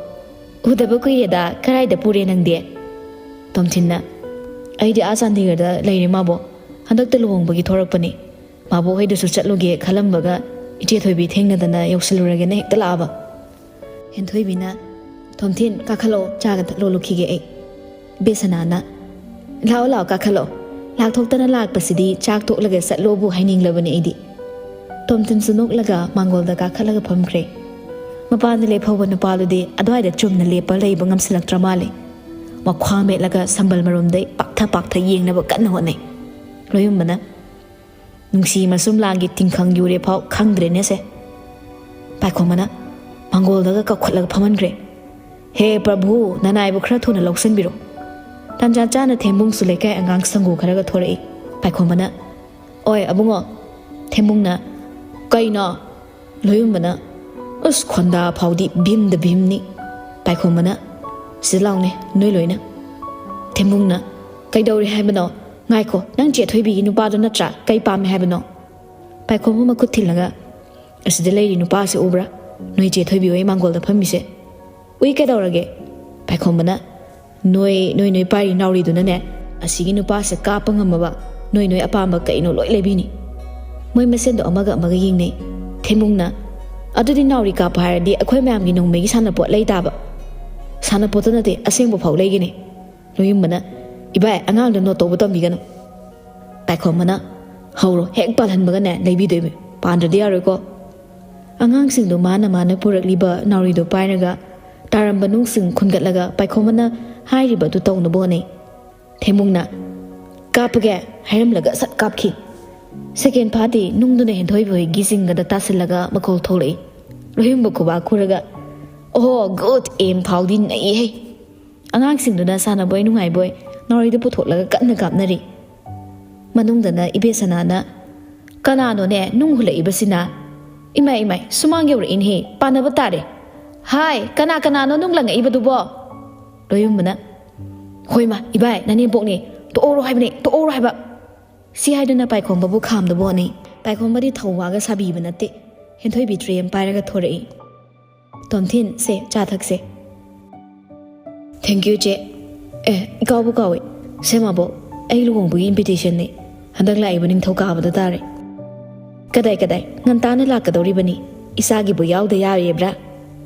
ꯎꯗꯕ ꯀꯨꯏꯔꯦꯗ, ꯀꯔꯥꯏꯗ ꯄꯨꯔꯦ ꯅꯪꯗꯤ?" ꯇꯣꯝꯊꯤꯟꯅ, "ꯑꯩꯗꯤ ꯑꯥ ꯆꯥꯟꯗꯤꯒꯔꯗ ꯂꯩꯔꯦ ꯃꯥꯕꯣ, ꯍꯟꯗꯛꯇ ꯂꯨꯍꯣꯡꯕꯒꯤ ꯊꯣꯔꯛꯄꯅꯤ꯫ ꯃꯥꯕꯣ ꯍꯣꯏꯗꯁꯨ ꯆꯠꯂꯨꯒꯦ ꯈꯜꯂꯝꯕꯒ ꯏꯆꯦ ꯊꯣꯏꯕꯤ ꯊꯦꯡꯅꯗꯅ ꯌꯧꯁꯤꯜꯂꯨꯔꯒꯦꯅ ꯍꯦꯛꯇ ꯂꯥꯛꯑꯕ"꯫ ꯍꯦꯟꯊꯣꯏꯕꯤꯅ, "ꯇꯣꯝꯊꯤꯟ, ꯀꯥꯈꯠꯂꯛꯑꯣ, ꯆꯥꯒ ꯊꯛ ꯂꯣꯜꯂꯨꯈꯤꯒꯦ ꯑꯩ"꯫ ꯕꯦꯁꯅꯥꯅ, "ꯂꯥꯛꯑꯣ, ꯂꯥꯛꯑꯣ, ꯀꯥꯈꯠꯂꯛꯑꯣ꯫ ꯂꯥꯛꯊꯣꯛꯇꯅ ꯂꯥꯛꯄꯁꯤꯗꯤ ꯆꯥꯛ ꯇꯣꯛꯂꯒ ꯆꯠꯂꯣꯕꯨ ꯍꯥꯏꯅꯤꯡꯂꯕꯅꯤ ꯑꯩꯗꯤ"꯫ ꯇꯣꯝꯊꯤꯟꯁꯨ ꯅꯣꯛꯂꯒ ꯃꯥꯡꯒꯣꯜꯗ ꯀꯥꯈꯠꯂꯒ ꯐꯝꯈ꯭ꯔꯦ꯫ ꯃꯄꯥꯟꯗ ꯂꯦꯞꯍꯧꯕ ꯅꯨꯄꯥꯗꯨꯗꯤ ꯑꯗꯨꯋꯥꯏꯗ ꯆꯨꯝꯅ ꯂꯦꯞꯄ ꯂꯩꯕ ꯉꯝꯁꯤꯜꯂꯛꯇ꯭ꯔ ꯃꯥꯜꯂꯦ꯫ ꯃꯈ꯭ꯋꯥꯡ ꯃꯦꯠꯂꯒ ꯁꯝꯕꯜ ꯃꯔꯨꯝꯗꯩ ꯄꯥꯛꯊ ꯄꯥꯛꯊ ꯌꯦꯡꯅꯕ ꯀꯟꯅ ꯍꯣꯠꯅꯩ꯫ ꯂꯣꯌꯨꯝꯕꯅ, "ꯅꯨꯡꯁꯤ ꯃꯁꯨꯝ ꯂꯥꯡꯒꯤ ꯇꯤꯡꯈꯪ ꯌꯨꯔꯦ ꯐꯥꯎ ꯈꯪꯗ꯭ꯔꯦꯅꯦꯁꯦ"꯫ ꯄꯥꯏꯈꯣꯝꯕꯅ, ꯃꯥꯡꯒꯣꯜꯗꯒ ꯀꯥꯎꯈꯠꯂꯒ ꯐꯝꯍꯟꯈ꯭ꯔꯦ꯫ "ꯍꯦ ꯄ꯭ꯔꯚꯨ, ꯅꯅꯥꯏꯕꯨ ꯈꯔ ꯊꯨꯅ ꯂꯧꯁꯤꯟꯕꯤꯔꯣ꯫" ꯇꯥꯟꯖꯥ ꯆꯥꯅ ꯊꯦꯝꯕꯨꯡꯁꯨ ꯂꯩꯀꯥꯏ ꯑꯉꯥꯡ ꯁꯪꯒꯨ ꯈꯔꯒ ꯊꯣꯔꯛꯏ꯫ ꯄꯥꯏꯈꯣꯝꯕꯅ, "ꯑꯣꯏ ꯑꯕꯨꯡꯉꯣ꯫" ꯊꯦꯝꯕꯨꯡꯅ, "ꯀꯩꯅꯣ?" ꯂꯣꯌꯨꯝꯕꯅ, "ꯑꯁ, ꯈꯣꯟꯗꯥ ꯐꯥꯎꯗꯤ ꯚꯤꯝꯗ ꯚꯤꯝꯅꯤ꯫" ꯄꯥꯏꯈꯣꯝꯕꯅ, "ꯁꯤꯗ ꯂꯥꯎꯅꯦ, ꯅꯣꯏ ꯂꯣꯏꯅ꯫" ꯊꯦꯝꯕꯨꯡꯅ, "ꯀꯩꯗꯧꯔꯦ ꯍꯥꯏꯕꯅꯣ? ꯉꯥꯏꯈꯣ, ꯅꯪ ꯆꯦꯊꯣꯏꯕꯤꯒꯤ ꯅꯨꯄꯥꯗꯣ ꯅꯠꯇ꯭ꯔꯥ? ꯀꯩ ꯄꯥꯝꯃꯦ ꯍꯥꯏꯕꯅꯣ?" ꯄꯥꯏꯈꯣꯝꯕ ꯃꯈꯨꯠ ꯊꯤꯜꯂꯒ, "ꯑꯁꯤꯗ ꯂꯩꯔꯤ ꯅꯨꯄꯥꯁꯦ ꯎꯕ꯭ꯔꯥ? ꯅꯣꯏ ꯆꯦꯊꯣꯏꯕꯤ ꯍꯣꯏ ꯃꯥꯡꯒꯣꯜꯗ ꯐꯝꯃꯤꯁꯦ꯫ ꯎꯏ ꯀꯩꯗꯧꯔꯒꯦ?" ꯄꯥꯏꯈꯣꯝꯕꯅ, "ꯅꯣꯏ, ꯅꯣꯏ, ꯅꯣꯏ ꯄꯥꯏꯔꯤ ꯅꯥꯎꯔꯤꯗꯨꯅꯅꯦ, ꯑꯁꯤꯒꯤ ꯅꯨꯄꯥꯁꯦ ꯀꯥꯞꯄ ꯉꯝꯃꯕ ꯅꯣꯏ, ꯅꯣꯏ ꯑꯄꯥꯝꯕ ꯀꯩꯅꯣ ꯂꯣꯏ ꯂꯩꯕꯤꯅꯤ꯫" ꯃꯣꯏ ꯃꯁꯦꯟꯗꯣ ꯑꯃꯒ ꯑꯃꯒ ꯌꯦꯡꯅꯩ꯫ ꯊꯦꯝꯕꯨꯡꯅ, "ꯑꯗꯨꯗꯤ ꯅꯥꯎꯔꯤ ꯀꯥꯞꯄ ꯍꯥꯏꯔꯗꯤ ꯑꯩꯈꯣꯏ ꯃꯌꯥꯝꯒꯤ ꯅꯣꯡꯃꯩꯒꯤ ꯁꯥꯟꯅꯄꯣꯠ ꯂꯩ ꯇꯥꯕ꯫" "ꯁꯥꯟꯅꯄꯣꯠꯇ ꯅꯠꯇꯦ, ꯑꯁꯦꯡꯕ ꯐꯥꯎ ꯂꯩꯒꯅꯤ꯫" ꯂꯣꯌꯨꯝꯕꯅ, "ꯏꯕꯥꯏ, ꯑꯉꯥꯡꯗ ꯅꯣꯠ ꯇꯧꯕ ꯇꯝꯕꯤꯒꯅꯨ꯫" ꯄꯥꯏꯈꯣꯝꯕꯅ, "ꯍꯧꯔꯣ, ꯍꯦꯛ ꯄꯥꯜꯍꯟꯕꯒꯅꯦ ꯂꯩꯕꯤꯗꯣꯏꯕ, ꯄꯥꯟꯗ꯭ꯔꯗꯤ ꯌꯥꯔꯣꯏꯀꯣ꯫" ꯑꯉꯥꯡꯁꯤꯡꯗꯣ ꯃꯥꯅ ꯃꯥꯅ ꯄꯨꯔꯛꯂꯤꯕ ꯅꯥꯎꯔꯤꯗꯣ ꯄꯥꯏꯔꯒ ꯇꯥꯔꯝꯕ ꯅꯨꯡꯁꯤꯡ ꯈꯨꯟꯒꯠꯂꯒ ꯄꯥꯏꯈꯣꯝꯕꯅ ꯍꯥꯏꯔꯤꯕꯗꯨ ꯇꯧꯅꯕ ꯍꯣꯠꯅꯩ꯫ ꯊꯦꯝꯕꯨꯡꯅ, "ꯀꯥꯞꯄꯒꯦ" ꯍꯥꯏꯔꯝꯂꯒ ꯁꯠ ꯀꯥꯞꯈꯤ꯫ ꯁꯦꯀꯦꯟ ꯐꯥꯗꯦ, ꯅꯨꯡꯗꯨꯅ ꯍꯦꯟꯊꯣꯏꯕ ꯍꯣꯏꯒꯤ ꯖꯤꯡꯒꯗ ꯇꯥꯁꯤꯜꯂꯒ ꯃꯈꯣꯜ ꯊꯣꯛꯂꯛꯏ꯫ ꯂꯣꯌꯨꯝꯕ ꯈꯨꯕꯥꯛ ꯈꯨꯔꯒ, "ꯑꯣꯍꯣ, ꯒꯨꯗ ꯑꯦꯝ ꯐꯥꯎꯗꯤ ꯅꯩꯍꯦ!" ꯑꯉꯥꯡꯁꯤꯡꯗꯨꯅ ꯁꯥꯟꯅꯕꯣꯏ ꯅꯨꯡꯉꯥꯏꯕꯣꯏ ꯅꯥꯎꯔꯤꯗꯨ ꯄꯨꯊꯣꯛꯂꯒ ꯀꯟꯅ ꯀꯥꯞꯅꯔꯤ꯫ ꯃꯅꯨꯡꯗꯅ ꯏꯕꯦꯁꯅꯥꯅ, "ꯀꯅꯥꯅꯣꯅꯦ ꯅꯨꯡ ꯍꯨꯜꯂꯛꯏꯕꯁꯤꯅ? ꯏꯃꯥꯏ, ꯏꯃꯥꯏ, ꯁꯨꯃꯥꯡ ꯌꯧꯔꯛꯏꯅꯦꯍꯦ, ꯄꯥꯟꯅꯕ ꯇꯥꯔꯦ꯫ ꯍꯥꯏ, ꯀꯅꯥ ꯀꯅꯥꯅꯣ ꯅꯨꯡ ꯂꯪꯉꯛꯏꯕꯗꯨꯕꯣ?" ꯂꯣꯌꯨꯝꯕꯅ, "ꯍꯣꯏꯃ, ꯏꯕꯥꯏ, ꯅꯅꯦꯝꯄꯣꯛꯅꯦ, ꯇꯣꯛꯍꯧꯔꯣ ꯍꯥꯏꯕꯅꯦ, ꯇꯣꯛꯍꯧꯔꯣ ꯍꯥꯏꯕ꯫" ꯁꯤ ꯍꯥꯏꯗꯨꯅ ꯄꯥꯏꯈꯣꯝꯕꯕꯨ ꯈꯥꯝꯗꯕ ꯍꯣꯠꯅꯩ꯫ ꯄꯥꯏꯈꯣꯝꯕꯗꯤ ꯊꯧꯋꯥꯒ ꯁꯥꯕꯤꯕ ꯅꯠꯇꯦ꯫ ꯍꯦꯟꯊꯣꯏꯕꯤ ꯇ꯭ꯔꯦ ꯑꯃ ꯄꯥꯏꯔꯒ ꯊꯣꯔꯛꯏ꯫ "ꯇꯣꯝꯊꯤꯟ, ꯁꯦ, ꯆꯥ ꯊꯛꯁꯦ꯫" "Thank you, ꯆꯦ꯫ ꯑꯦ, ꯏꯀꯥꯎꯕꯨ ꯀꯥꯎꯏ꯫ ꯁꯦ ꯃꯥꯕꯣꯛ, ꯑꯩ ꯂꯨꯍꯣꯡꯕꯒꯤ ꯏꯟꯚꯤꯇꯦꯁꯟꯅꯤ꯫ ꯍꯟꯗꯛ ꯂꯥꯛꯏꯕ ꯅꯤꯡꯊꯧꯀꯥꯕꯗ ꯇꯥꯔꯦ꯫" "ꯀꯗꯥꯏ, ꯀꯗꯥꯏ? ꯉꯟꯇꯥꯅ ꯂꯥꯛꯀꯗꯧꯔꯤꯕꯅꯤ꯫ ꯏꯆꯥꯒꯤꯕꯨ ꯌꯥꯎꯗ ꯌꯥꯔꯣꯏꯕ꯭ꯔꯥ?"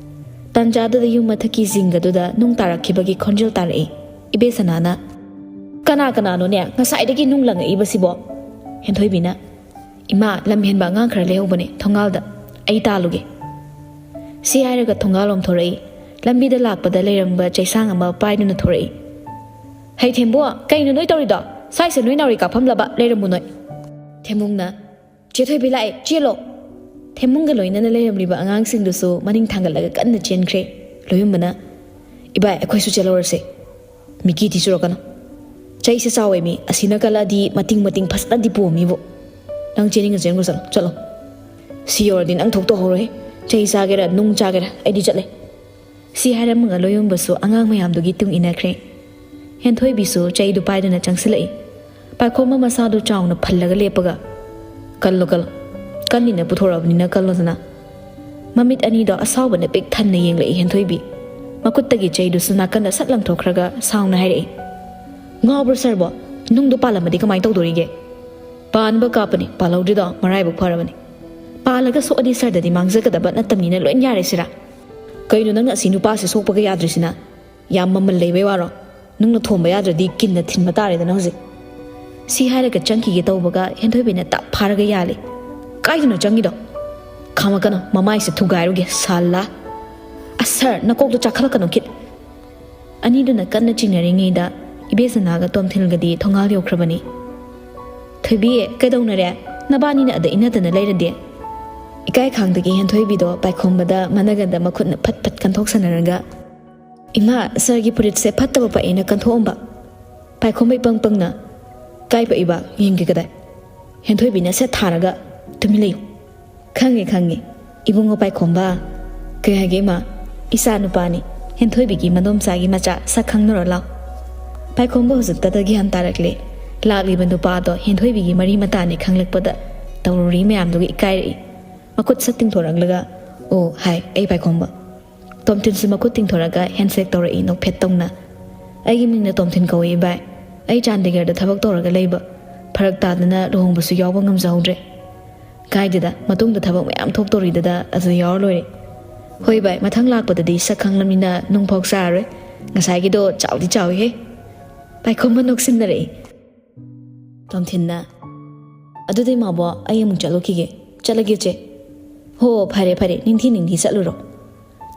ꯇꯥꯟꯖꯥꯗꯨꯗ ꯌꯨꯝ ꯃꯊꯛꯀꯤ ꯖꯤꯡꯒꯗꯨꯗ ꯅꯨꯡ ꯇꯥꯔꯛꯈꯤꯕꯒꯤ ꯈꯣꯟꯖꯦꯜ ꯇꯥꯔꯛꯏ꯫ ꯏꯕꯦꯁꯅꯥꯅ, "ꯀꯅꯥ ꯀꯅꯥꯅꯣꯅꯦ ꯉꯁꯥꯏꯗꯒꯤ ꯅꯨꯡ ꯂꯪꯉꯛꯏꯕꯁꯤꯕꯣ?" ꯍꯦꯟꯊꯣꯏꯕꯤꯅ, "ꯏꯃꯥ, ꯂꯝ ꯍꯦꯟꯕ ꯑꯉꯥꯡ ꯈꯔ ꯂꯩꯍꯧꯕꯅꯦ ꯊꯣꯡꯒꯥꯜꯗ, ꯑꯩ ꯇꯥꯜꯂꯨꯒꯦ꯫" ꯁꯤ ꯍꯥꯏꯔꯒ ꯊꯣꯡꯒꯥꯜꯂꯣꯝ ꯊꯣꯔꯛꯏ꯫ ꯂꯝꯕꯤꯗ ꯂꯥꯛꯄꯗ ꯂꯩꯔꯝꯕ ꯆꯩꯁꯥꯡ ꯑꯃ ꯄꯥꯏꯗꯨꯅ ꯊꯣꯔꯛꯏ꯫ "ꯍꯩ ꯊꯦꯝꯕꯨ, ꯀꯩꯅꯣ ꯅꯣꯏ ꯇꯧꯔꯤꯗꯣ? ꯁ꯭ꯋꯥꯏꯁꯦ ꯅꯣꯏ ꯅꯥꯎꯔꯤ ꯀꯥꯞꯐꯝꯂꯕ? ꯂꯩꯔꯝꯃꯨ ꯅꯣꯏ꯫" ꯊꯦꯝꯕꯨꯡꯅ, "ꯆꯦ ꯊꯣꯏꯕꯤ ꯂꯥꯛꯑꯦ, ꯆꯦꯜꯂꯣ꯫" ꯍꯦꯃꯨꯡꯒ ꯂꯣꯏꯅꯅ ꯂꯩꯔꯝꯂꯤꯕ ꯑꯉꯥꯡꯁꯤꯡꯗꯨꯁꯨ ꯃꯅꯤꯡ ꯊꯥꯡꯒꯠꯂꯒ ꯀꯟꯅ ꯆꯦꯟꯈ꯭ꯔꯦ꯫ ꯂꯣꯌꯨꯝꯕꯅ, "ꯏꯕꯥꯏ, ꯑꯩꯈꯣꯏꯁꯨ ꯆꯦꯜꯍꯧꯔꯁꯦ꯫ ꯃꯤꯀꯤ ꯊꯤꯁꯨꯔꯛꯀꯅꯨ꯫ ꯆꯩꯁꯦ ꯆꯥꯎꯋꯦ ꯃꯤ, ꯑꯁꯤꯅ ꯀꯜꯂꯛꯑꯗꯤ ꯃꯇꯤꯡ ꯃꯇꯤꯡ ꯐꯖꯅꯗꯤ ꯄꯣꯝꯃꯤꯕꯨ꯫ ꯅꯪ ꯆꯦꯟꯅꯤꯡꯉ ꯆꯦꯟꯈ꯭ꯔꯣ, ꯆꯠꯂꯣ, ꯆꯠꯂꯣ꯫ ꯁꯤ ꯌꯧꯔꯗꯤ ꯅꯪ ꯊꯣꯛꯇꯣꯛꯍꯧꯔꯣꯏ꯫ ꯆꯩ ꯆꯥꯒꯦꯔꯥ, ꯅꯨꯡ ꯆꯥꯒꯦꯔꯥ, ꯑꯩꯗꯤ ꯆꯠꯂꯦ"꯫ ꯁꯤ ꯍꯥꯏꯔꯝꯃꯒ ꯂꯣꯌꯨꯝꯕꯁꯨ ꯑꯉꯥꯡ ꯃꯌꯥꯝꯗꯨꯒꯤ ꯇꯨꯡ ꯏꯟꯅꯈ꯭ꯔꯦ꯫ ꯍꯦꯟꯊꯣꯏꯕꯤꯁꯨ ꯆꯩꯗꯨ ꯄꯥꯏꯗꯨꯅ ꯆꯪꯁꯤꯜꯂꯛꯏ꯫ ꯄꯥꯏꯈꯣꯝꯕ ꯃꯁꯥꯗꯨ ꯆꯥꯎꯅ ꯐꯜꯂꯒ ꯂꯦꯞꯄꯒ, "ꯀꯜꯂꯣ, ꯀꯜꯂꯣ꯫ ꯀꯜꯂꯤꯅ ꯄꯨꯊꯣꯔꯛꯑꯕꯅꯤꯅ ꯀꯜꯂꯣꯗꯅ"꯫ ꯃꯃꯤꯠ ꯑꯅꯤꯗꯣ ꯑꯁꯥꯎꯕꯅ ꯄꯤꯛ ꯊꯟꯅ ꯌꯦꯡꯂꯛꯏ ꯍꯦꯟꯊꯣꯏꯕꯤ꯫ ꯃꯈꯨꯠꯇꯒꯤ ꯆꯩꯗꯨꯁꯨ ꯅꯥꯀꯟꯗ ꯁꯠ ꯂꯪꯊꯣꯛꯈ꯭ꯔꯒ ꯁꯥꯎꯅ ꯍꯥꯏꯔꯛꯏ, "ꯉꯥꯎꯕ꯭ꯔꯣ ꯁꯥꯔꯕꯣ? ꯅꯨꯡꯗꯣ ꯄꯥꯜꯂꯝꯃꯗꯤ ꯀꯃꯥꯏꯅ ꯇꯧꯗꯣꯔꯤꯒꯦ?" "ꯄꯥꯟꯕ ꯀꯥꯞꯄꯅꯤ, ꯄꯥꯜꯍꯧꯗ꯭ꯔꯤꯗꯣ ꯃꯔꯥꯏꯕꯛ ꯐꯔꯕꯅꯤ꯫ ꯄꯥꯜꯂꯒ ꯁꯣꯛꯑꯗꯤ ꯁꯥꯔꯗꯗꯤ ꯃꯥꯡꯖꯒꯗꯕ ꯅꯠꯇꯕꯅꯤꯅ ꯂꯣꯏ ꯌꯥꯔꯦ ꯁꯤꯔꯥ?" "ꯀꯩꯅꯣ ꯅꯪꯅ ꯑꯁꯤ ꯅꯨꯄꯥꯁꯦ ꯁꯣꯛꯄꯒ ꯌꯥꯗ꯭ꯔꯤꯁꯤꯅ? ꯌꯥꯝ ꯃꯃꯜ ꯂꯩꯕꯩ ꯋꯥꯔꯣ? ꯅꯨꯡꯅ ꯊꯣꯝꯕ ꯌꯥꯗ꯭ꯔꯗꯤ ꯀꯤꯟꯅ ꯊꯤꯟꯕ ꯇꯥꯔꯦꯗꯅ ꯍꯧꯖꯤꯛ"꯫ ꯁꯤ ꯍꯥꯏꯔꯒ ꯆꯪꯈꯤꯒꯦ ꯇꯧꯕꯒ ꯍꯦꯟꯊꯣꯏꯕꯤꯅ ꯇꯞ ꯐꯥꯔꯒ ꯌꯥꯜꯂꯤ꯫ "ꯀꯥꯏꯗꯅꯣ ꯆꯪꯉꯤꯗꯣ?" "ꯈꯥꯝꯃꯛꯀꯅꯣ, ꯃꯃꯥꯏꯁꯦ ꯊꯨꯒꯥꯏꯔꯨꯒꯦ, ꯁꯥꯂꯥ꯫ ꯑꯁ ꯁꯥꯔ, ꯅꯀꯣꯛꯇꯣ ꯆꯥꯈꯠꯂꯛꯀꯅꯣ ꯈꯤꯠ"꯫ ꯑꯅꯤꯗꯨꯅ ꯀꯟꯅ ꯆꯤꯡꯅꯔꯤꯉꯩꯗ ꯏꯕꯦꯁꯅꯥꯒ ꯇꯣꯝꯊꯤꯜꯒꯗꯤ ꯊꯣꯡꯒꯥꯜ ꯌꯧꯈ꯭ꯔꯕꯅꯤ꯫ "ꯊꯣꯏꯕꯤ, ꯀꯩꯗꯧꯅꯔꯦ? ꯅꯕꯥꯅꯤꯅ ꯑꯗ ꯏꯟꯅꯗꯅ ꯂꯩꯔꯗꯤ?" ꯏꯀꯥꯏ ꯈꯥꯡꯗꯒꯤ ꯍꯦꯟꯊꯣꯏꯕꯤꯗꯣ ꯄꯥꯏꯈꯣꯝꯕꯗ ꯃꯅꯒꯟꯗ ꯃꯈꯨꯠꯅ ꯐꯠ ꯐꯠ ꯀꯟꯊꯣꯛꯁꯟꯅꯔꯒ, "ꯏꯃꯥ, ꯁꯥꯔꯒꯤ ꯐꯨꯔꯤꯠꯁꯦ ꯐꯠꯇꯕ ꯄꯛꯑꯦꯅ ꯀꯟꯊꯣꯛꯑꯝꯕ"꯫ ꯄꯥꯏꯈꯣꯝꯕ ꯏꯄꯪ ꯄꯪꯅ, "ꯀꯥꯏ ꯄꯛꯏꯕ? ꯌꯦꯡꯒꯦ ꯀꯗꯥꯏ?" ꯍꯦꯟꯊꯣꯏꯕꯤꯅ ꯁꯦꯠ ꯊꯥꯔꯒ, "ꯇꯨꯃꯤꯟ ꯂꯩꯌꯨ"꯫ "ꯈꯪꯉꯦ, ꯈꯪꯉꯦ꯫ ꯏꯕꯨꯡꯉꯣ ꯄꯥꯏꯈꯣꯝꯕ"꯫ "ꯀꯩ ꯍꯥꯏꯒꯦ ꯏꯃꯥ?" "ꯏꯆꯥ ꯅꯨꯄꯥꯅꯤ, ꯍꯦꯟꯊꯣꯏꯕꯤꯒꯤ ꯃꯗꯣꯝꯆꯥꯒꯤ ꯃꯆꯥ, ꯁꯛ ꯈꯪꯅꯔꯣ ꯂꯥꯎ"꯫ ꯄꯥꯏꯈꯣꯝꯕ ꯍꯧꯖꯤꯛꯇꯗ ꯒ꯭ꯌꯥꯟ ꯇꯥꯔꯛꯂꯦ꯫ ꯂꯥꯛꯂꯤꯕ ꯅꯨꯄꯥꯗꯣ ꯍꯦꯟꯊꯣꯏꯕꯤꯒꯤ ꯃꯔꯤ ꯃꯇꯥꯅꯤ ꯈꯪꯂꯛꯄꯗ ꯇꯧꯔꯨꯔꯤ ꯃꯌꯥꯝꯗꯨꯒ ꯏꯀꯥꯏꯔꯛꯏ꯫ ꯃꯈꯨꯠ ꯁꯠ ꯇꯤꯡꯊꯣꯔꯛꯂꯒ, "ꯑꯣ, ꯍꯥꯏ, ꯑꯩ ꯄꯥꯏꯈꯣꯝꯕ"꯫ ꯇꯣꯝꯊꯤꯟꯁꯨ ꯃꯈꯨꯠ ꯇꯤꯡꯊꯣꯔꯒ ꯍꯦꯟꯁꯦꯛ ꯇꯧꯔꯛꯏ ꯅꯣꯛꯐꯦꯠ ꯇꯧꯅ꯫ "ꯑꯩꯒꯤ ꯃꯤꯡꯅ ꯇꯣꯝꯊꯤꯟ ꯀꯧꯏ ꯏꯕꯥꯏ꯫ ꯑꯩ ꯆꯥꯟꯗꯤꯒꯔꯗ ꯊꯕꯛ ꯇꯧꯔꯒ ꯂꯩꯕ, ꯐꯔꯛ ꯇꯥꯗꯅ ꯂꯨꯍꯣꯡꯕꯁꯨ ꯌꯥꯎꯕ ꯉꯝꯖꯍꯧꯗ꯭ꯔꯦ"꯫ "ꯀꯥꯏꯗꯦꯗ, ꯃꯇꯨꯡꯗ ꯊꯕꯛ ꯃꯌꯥꯝ ꯊꯣꯛꯇꯧꯔꯤꯗꯨꯗ ꯑꯗꯨ ꯌꯥꯎꯔ ꯂꯣꯏꯔꯦ"꯫ "ꯍꯣꯏ ꯚꯥꯏ, ꯃꯊꯪ ꯂꯥꯛꯄꯗꯗꯤ ꯁꯛ ꯈꯪꯂꯝꯅꯤꯅ ꯅꯨꯡ ꯐꯥꯎ ꯆꯥꯔꯔꯣꯏ꯫ ꯉꯁꯥꯏꯒꯤꯗꯣ ꯆꯥꯎꯗꯤ ꯆꯥꯎꯏꯍꯦ"꯫ ꯄꯥꯏꯈꯣꯝꯕ ꯅꯣꯛꯁꯤꯟꯅꯔꯛꯏ꯫ ꯇꯣꯝꯊꯤꯟꯅ, "ꯑꯗꯨꯗꯤ ꯃꯥꯕꯣ, ꯑꯩ ꯑꯃꯨꯛ ꯆꯠꯂꯨꯈꯤꯒꯦ꯫ ꯆꯠꯂꯒꯦ ꯆꯦ"꯫ "ꯍꯣ, ꯐꯔꯦ ꯐꯔꯦ, ꯅꯤꯡꯊꯤ ꯅꯤꯡꯊꯤ ꯆꯠꯂꯨꯔꯣ"꯫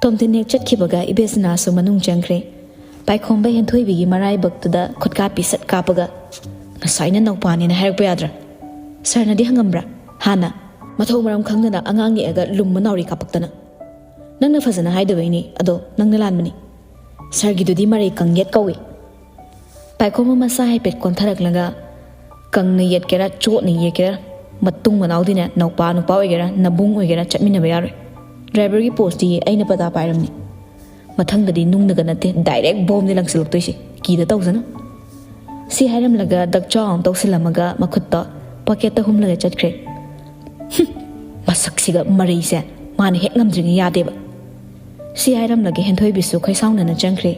ꯇꯣꯝꯊꯤꯟ ꯍꯦꯛ ꯆꯠꯈꯤꯕꯒ ꯏꯕꯦꯁꯅꯥꯁꯨ ꯃꯅꯨꯡ ꯆꯪꯈ꯭ꯔꯦ꯫ ꯄꯥꯏꯈꯣꯝꯕ ꯍꯦꯟꯊꯣꯏꯕꯤꯒꯤ ꯃꯔꯥꯏꯕꯛꯇꯨꯗ ꯈꯨꯠꯀꯥꯞꯄꯤ ꯁꯠ ꯀꯥꯞꯄꯒ, "ꯉꯁꯥꯏꯅ ꯅꯧꯄꯥꯅꯦꯅ ꯍꯥꯏꯔꯛꯄ ꯌꯥꯗ꯭ꯔꯥ? ꯁꯥꯔꯅꯗꯤ ꯍꯪꯉꯝꯕ꯭ꯔꯥ ꯍꯥꯟꯅ?" ꯃꯊꯧ ꯃꯔꯝ ꯈꯪꯗꯅ ꯑꯉꯥꯡ ꯌꯦꯛꯑꯒ ꯂꯨꯝꯕ ꯅꯥꯎꯔꯤ ꯀꯥꯞꯄꯛꯇꯅ꯫ ꯅꯪꯅ ꯐꯖꯅ ꯍꯥꯏꯗꯕꯩꯅꯤ, ꯑꯗꯣ ꯅꯪꯅ ꯂꯥꯟꯕꯅꯤ꯫ ꯁꯥꯔꯒꯤꯗꯨꯗꯤ ꯃꯔꯩ ꯀꯪꯌꯦꯠ ꯀꯧꯏ꯫ ꯄꯥꯏꯈꯣꯝꯕ ꯃꯁꯥ ꯍꯥꯏꯐꯦꯠ ꯀꯣꯟꯊꯔꯛꯂꯒ, ꯀꯪꯅ ꯌꯦꯠꯀꯦꯔꯥ ꯆꯣꯠꯅ ꯌꯦꯠꯀꯦꯔꯥ, ꯃꯇꯨꯡ ꯃꯅꯥꯎꯗꯤꯅꯦ ꯅꯧꯄꯥ ꯅꯨꯄꯥ ꯑꯣꯏꯒꯦꯔꯥ ꯅꯕꯨꯡ ꯑꯣꯏꯒꯦꯔꯥ ꯆꯠꯃꯤꯟꯅꯕ ꯌꯥꯔꯣꯏ꯫ ꯗ꯭ꯔꯥꯏꯚꯔꯒꯤ ꯄꯣꯁꯇꯤ ꯑꯩꯅ ꯄꯇꯥ ꯄꯥꯏꯔꯝꯅꯤ꯫ ꯃꯊꯪꯗꯗꯤ ꯅꯨꯡꯅꯒ ꯅꯠꯇꯦ, ꯗꯥꯏꯔꯦꯛ ꯕꯣꯝꯅꯤ ꯂꯪꯁꯤꯜꯂꯛꯇꯣꯏꯁꯦ꯫ ꯀꯤꯗ ꯇꯧꯖꯅꯨ꯫ ꯁꯤ ꯍꯥꯏꯔꯝꯂꯒ ꯗꯛ ꯆꯥꯎ ꯑꯃ ꯇꯧꯁꯤꯜꯂꯝꯃꯒ ꯃꯈꯨꯠꯇꯣ ꯄꯣꯀꯦꯠꯇ ꯍꯨꯝꯂꯒ ꯆꯠꯈ꯭ꯔꯦ꯫ ꯍꯨꯝ, ꯃꯁꯛꯁꯤꯒ ꯃꯔꯩꯁꯦ ꯃꯥꯅ ꯍꯦꯛ ꯉꯝꯗ꯭ꯔꯤꯉꯩ ꯌꯥꯗꯦꯕ꯫ ꯁꯤ ꯍꯥꯏꯔꯝꯂꯒ ꯍꯦꯟꯊꯣꯏꯕꯤꯁꯨ ꯈꯣꯏꯁꯥꯎꯅꯅ ꯆꯪꯈ꯭ꯔꯦ꯫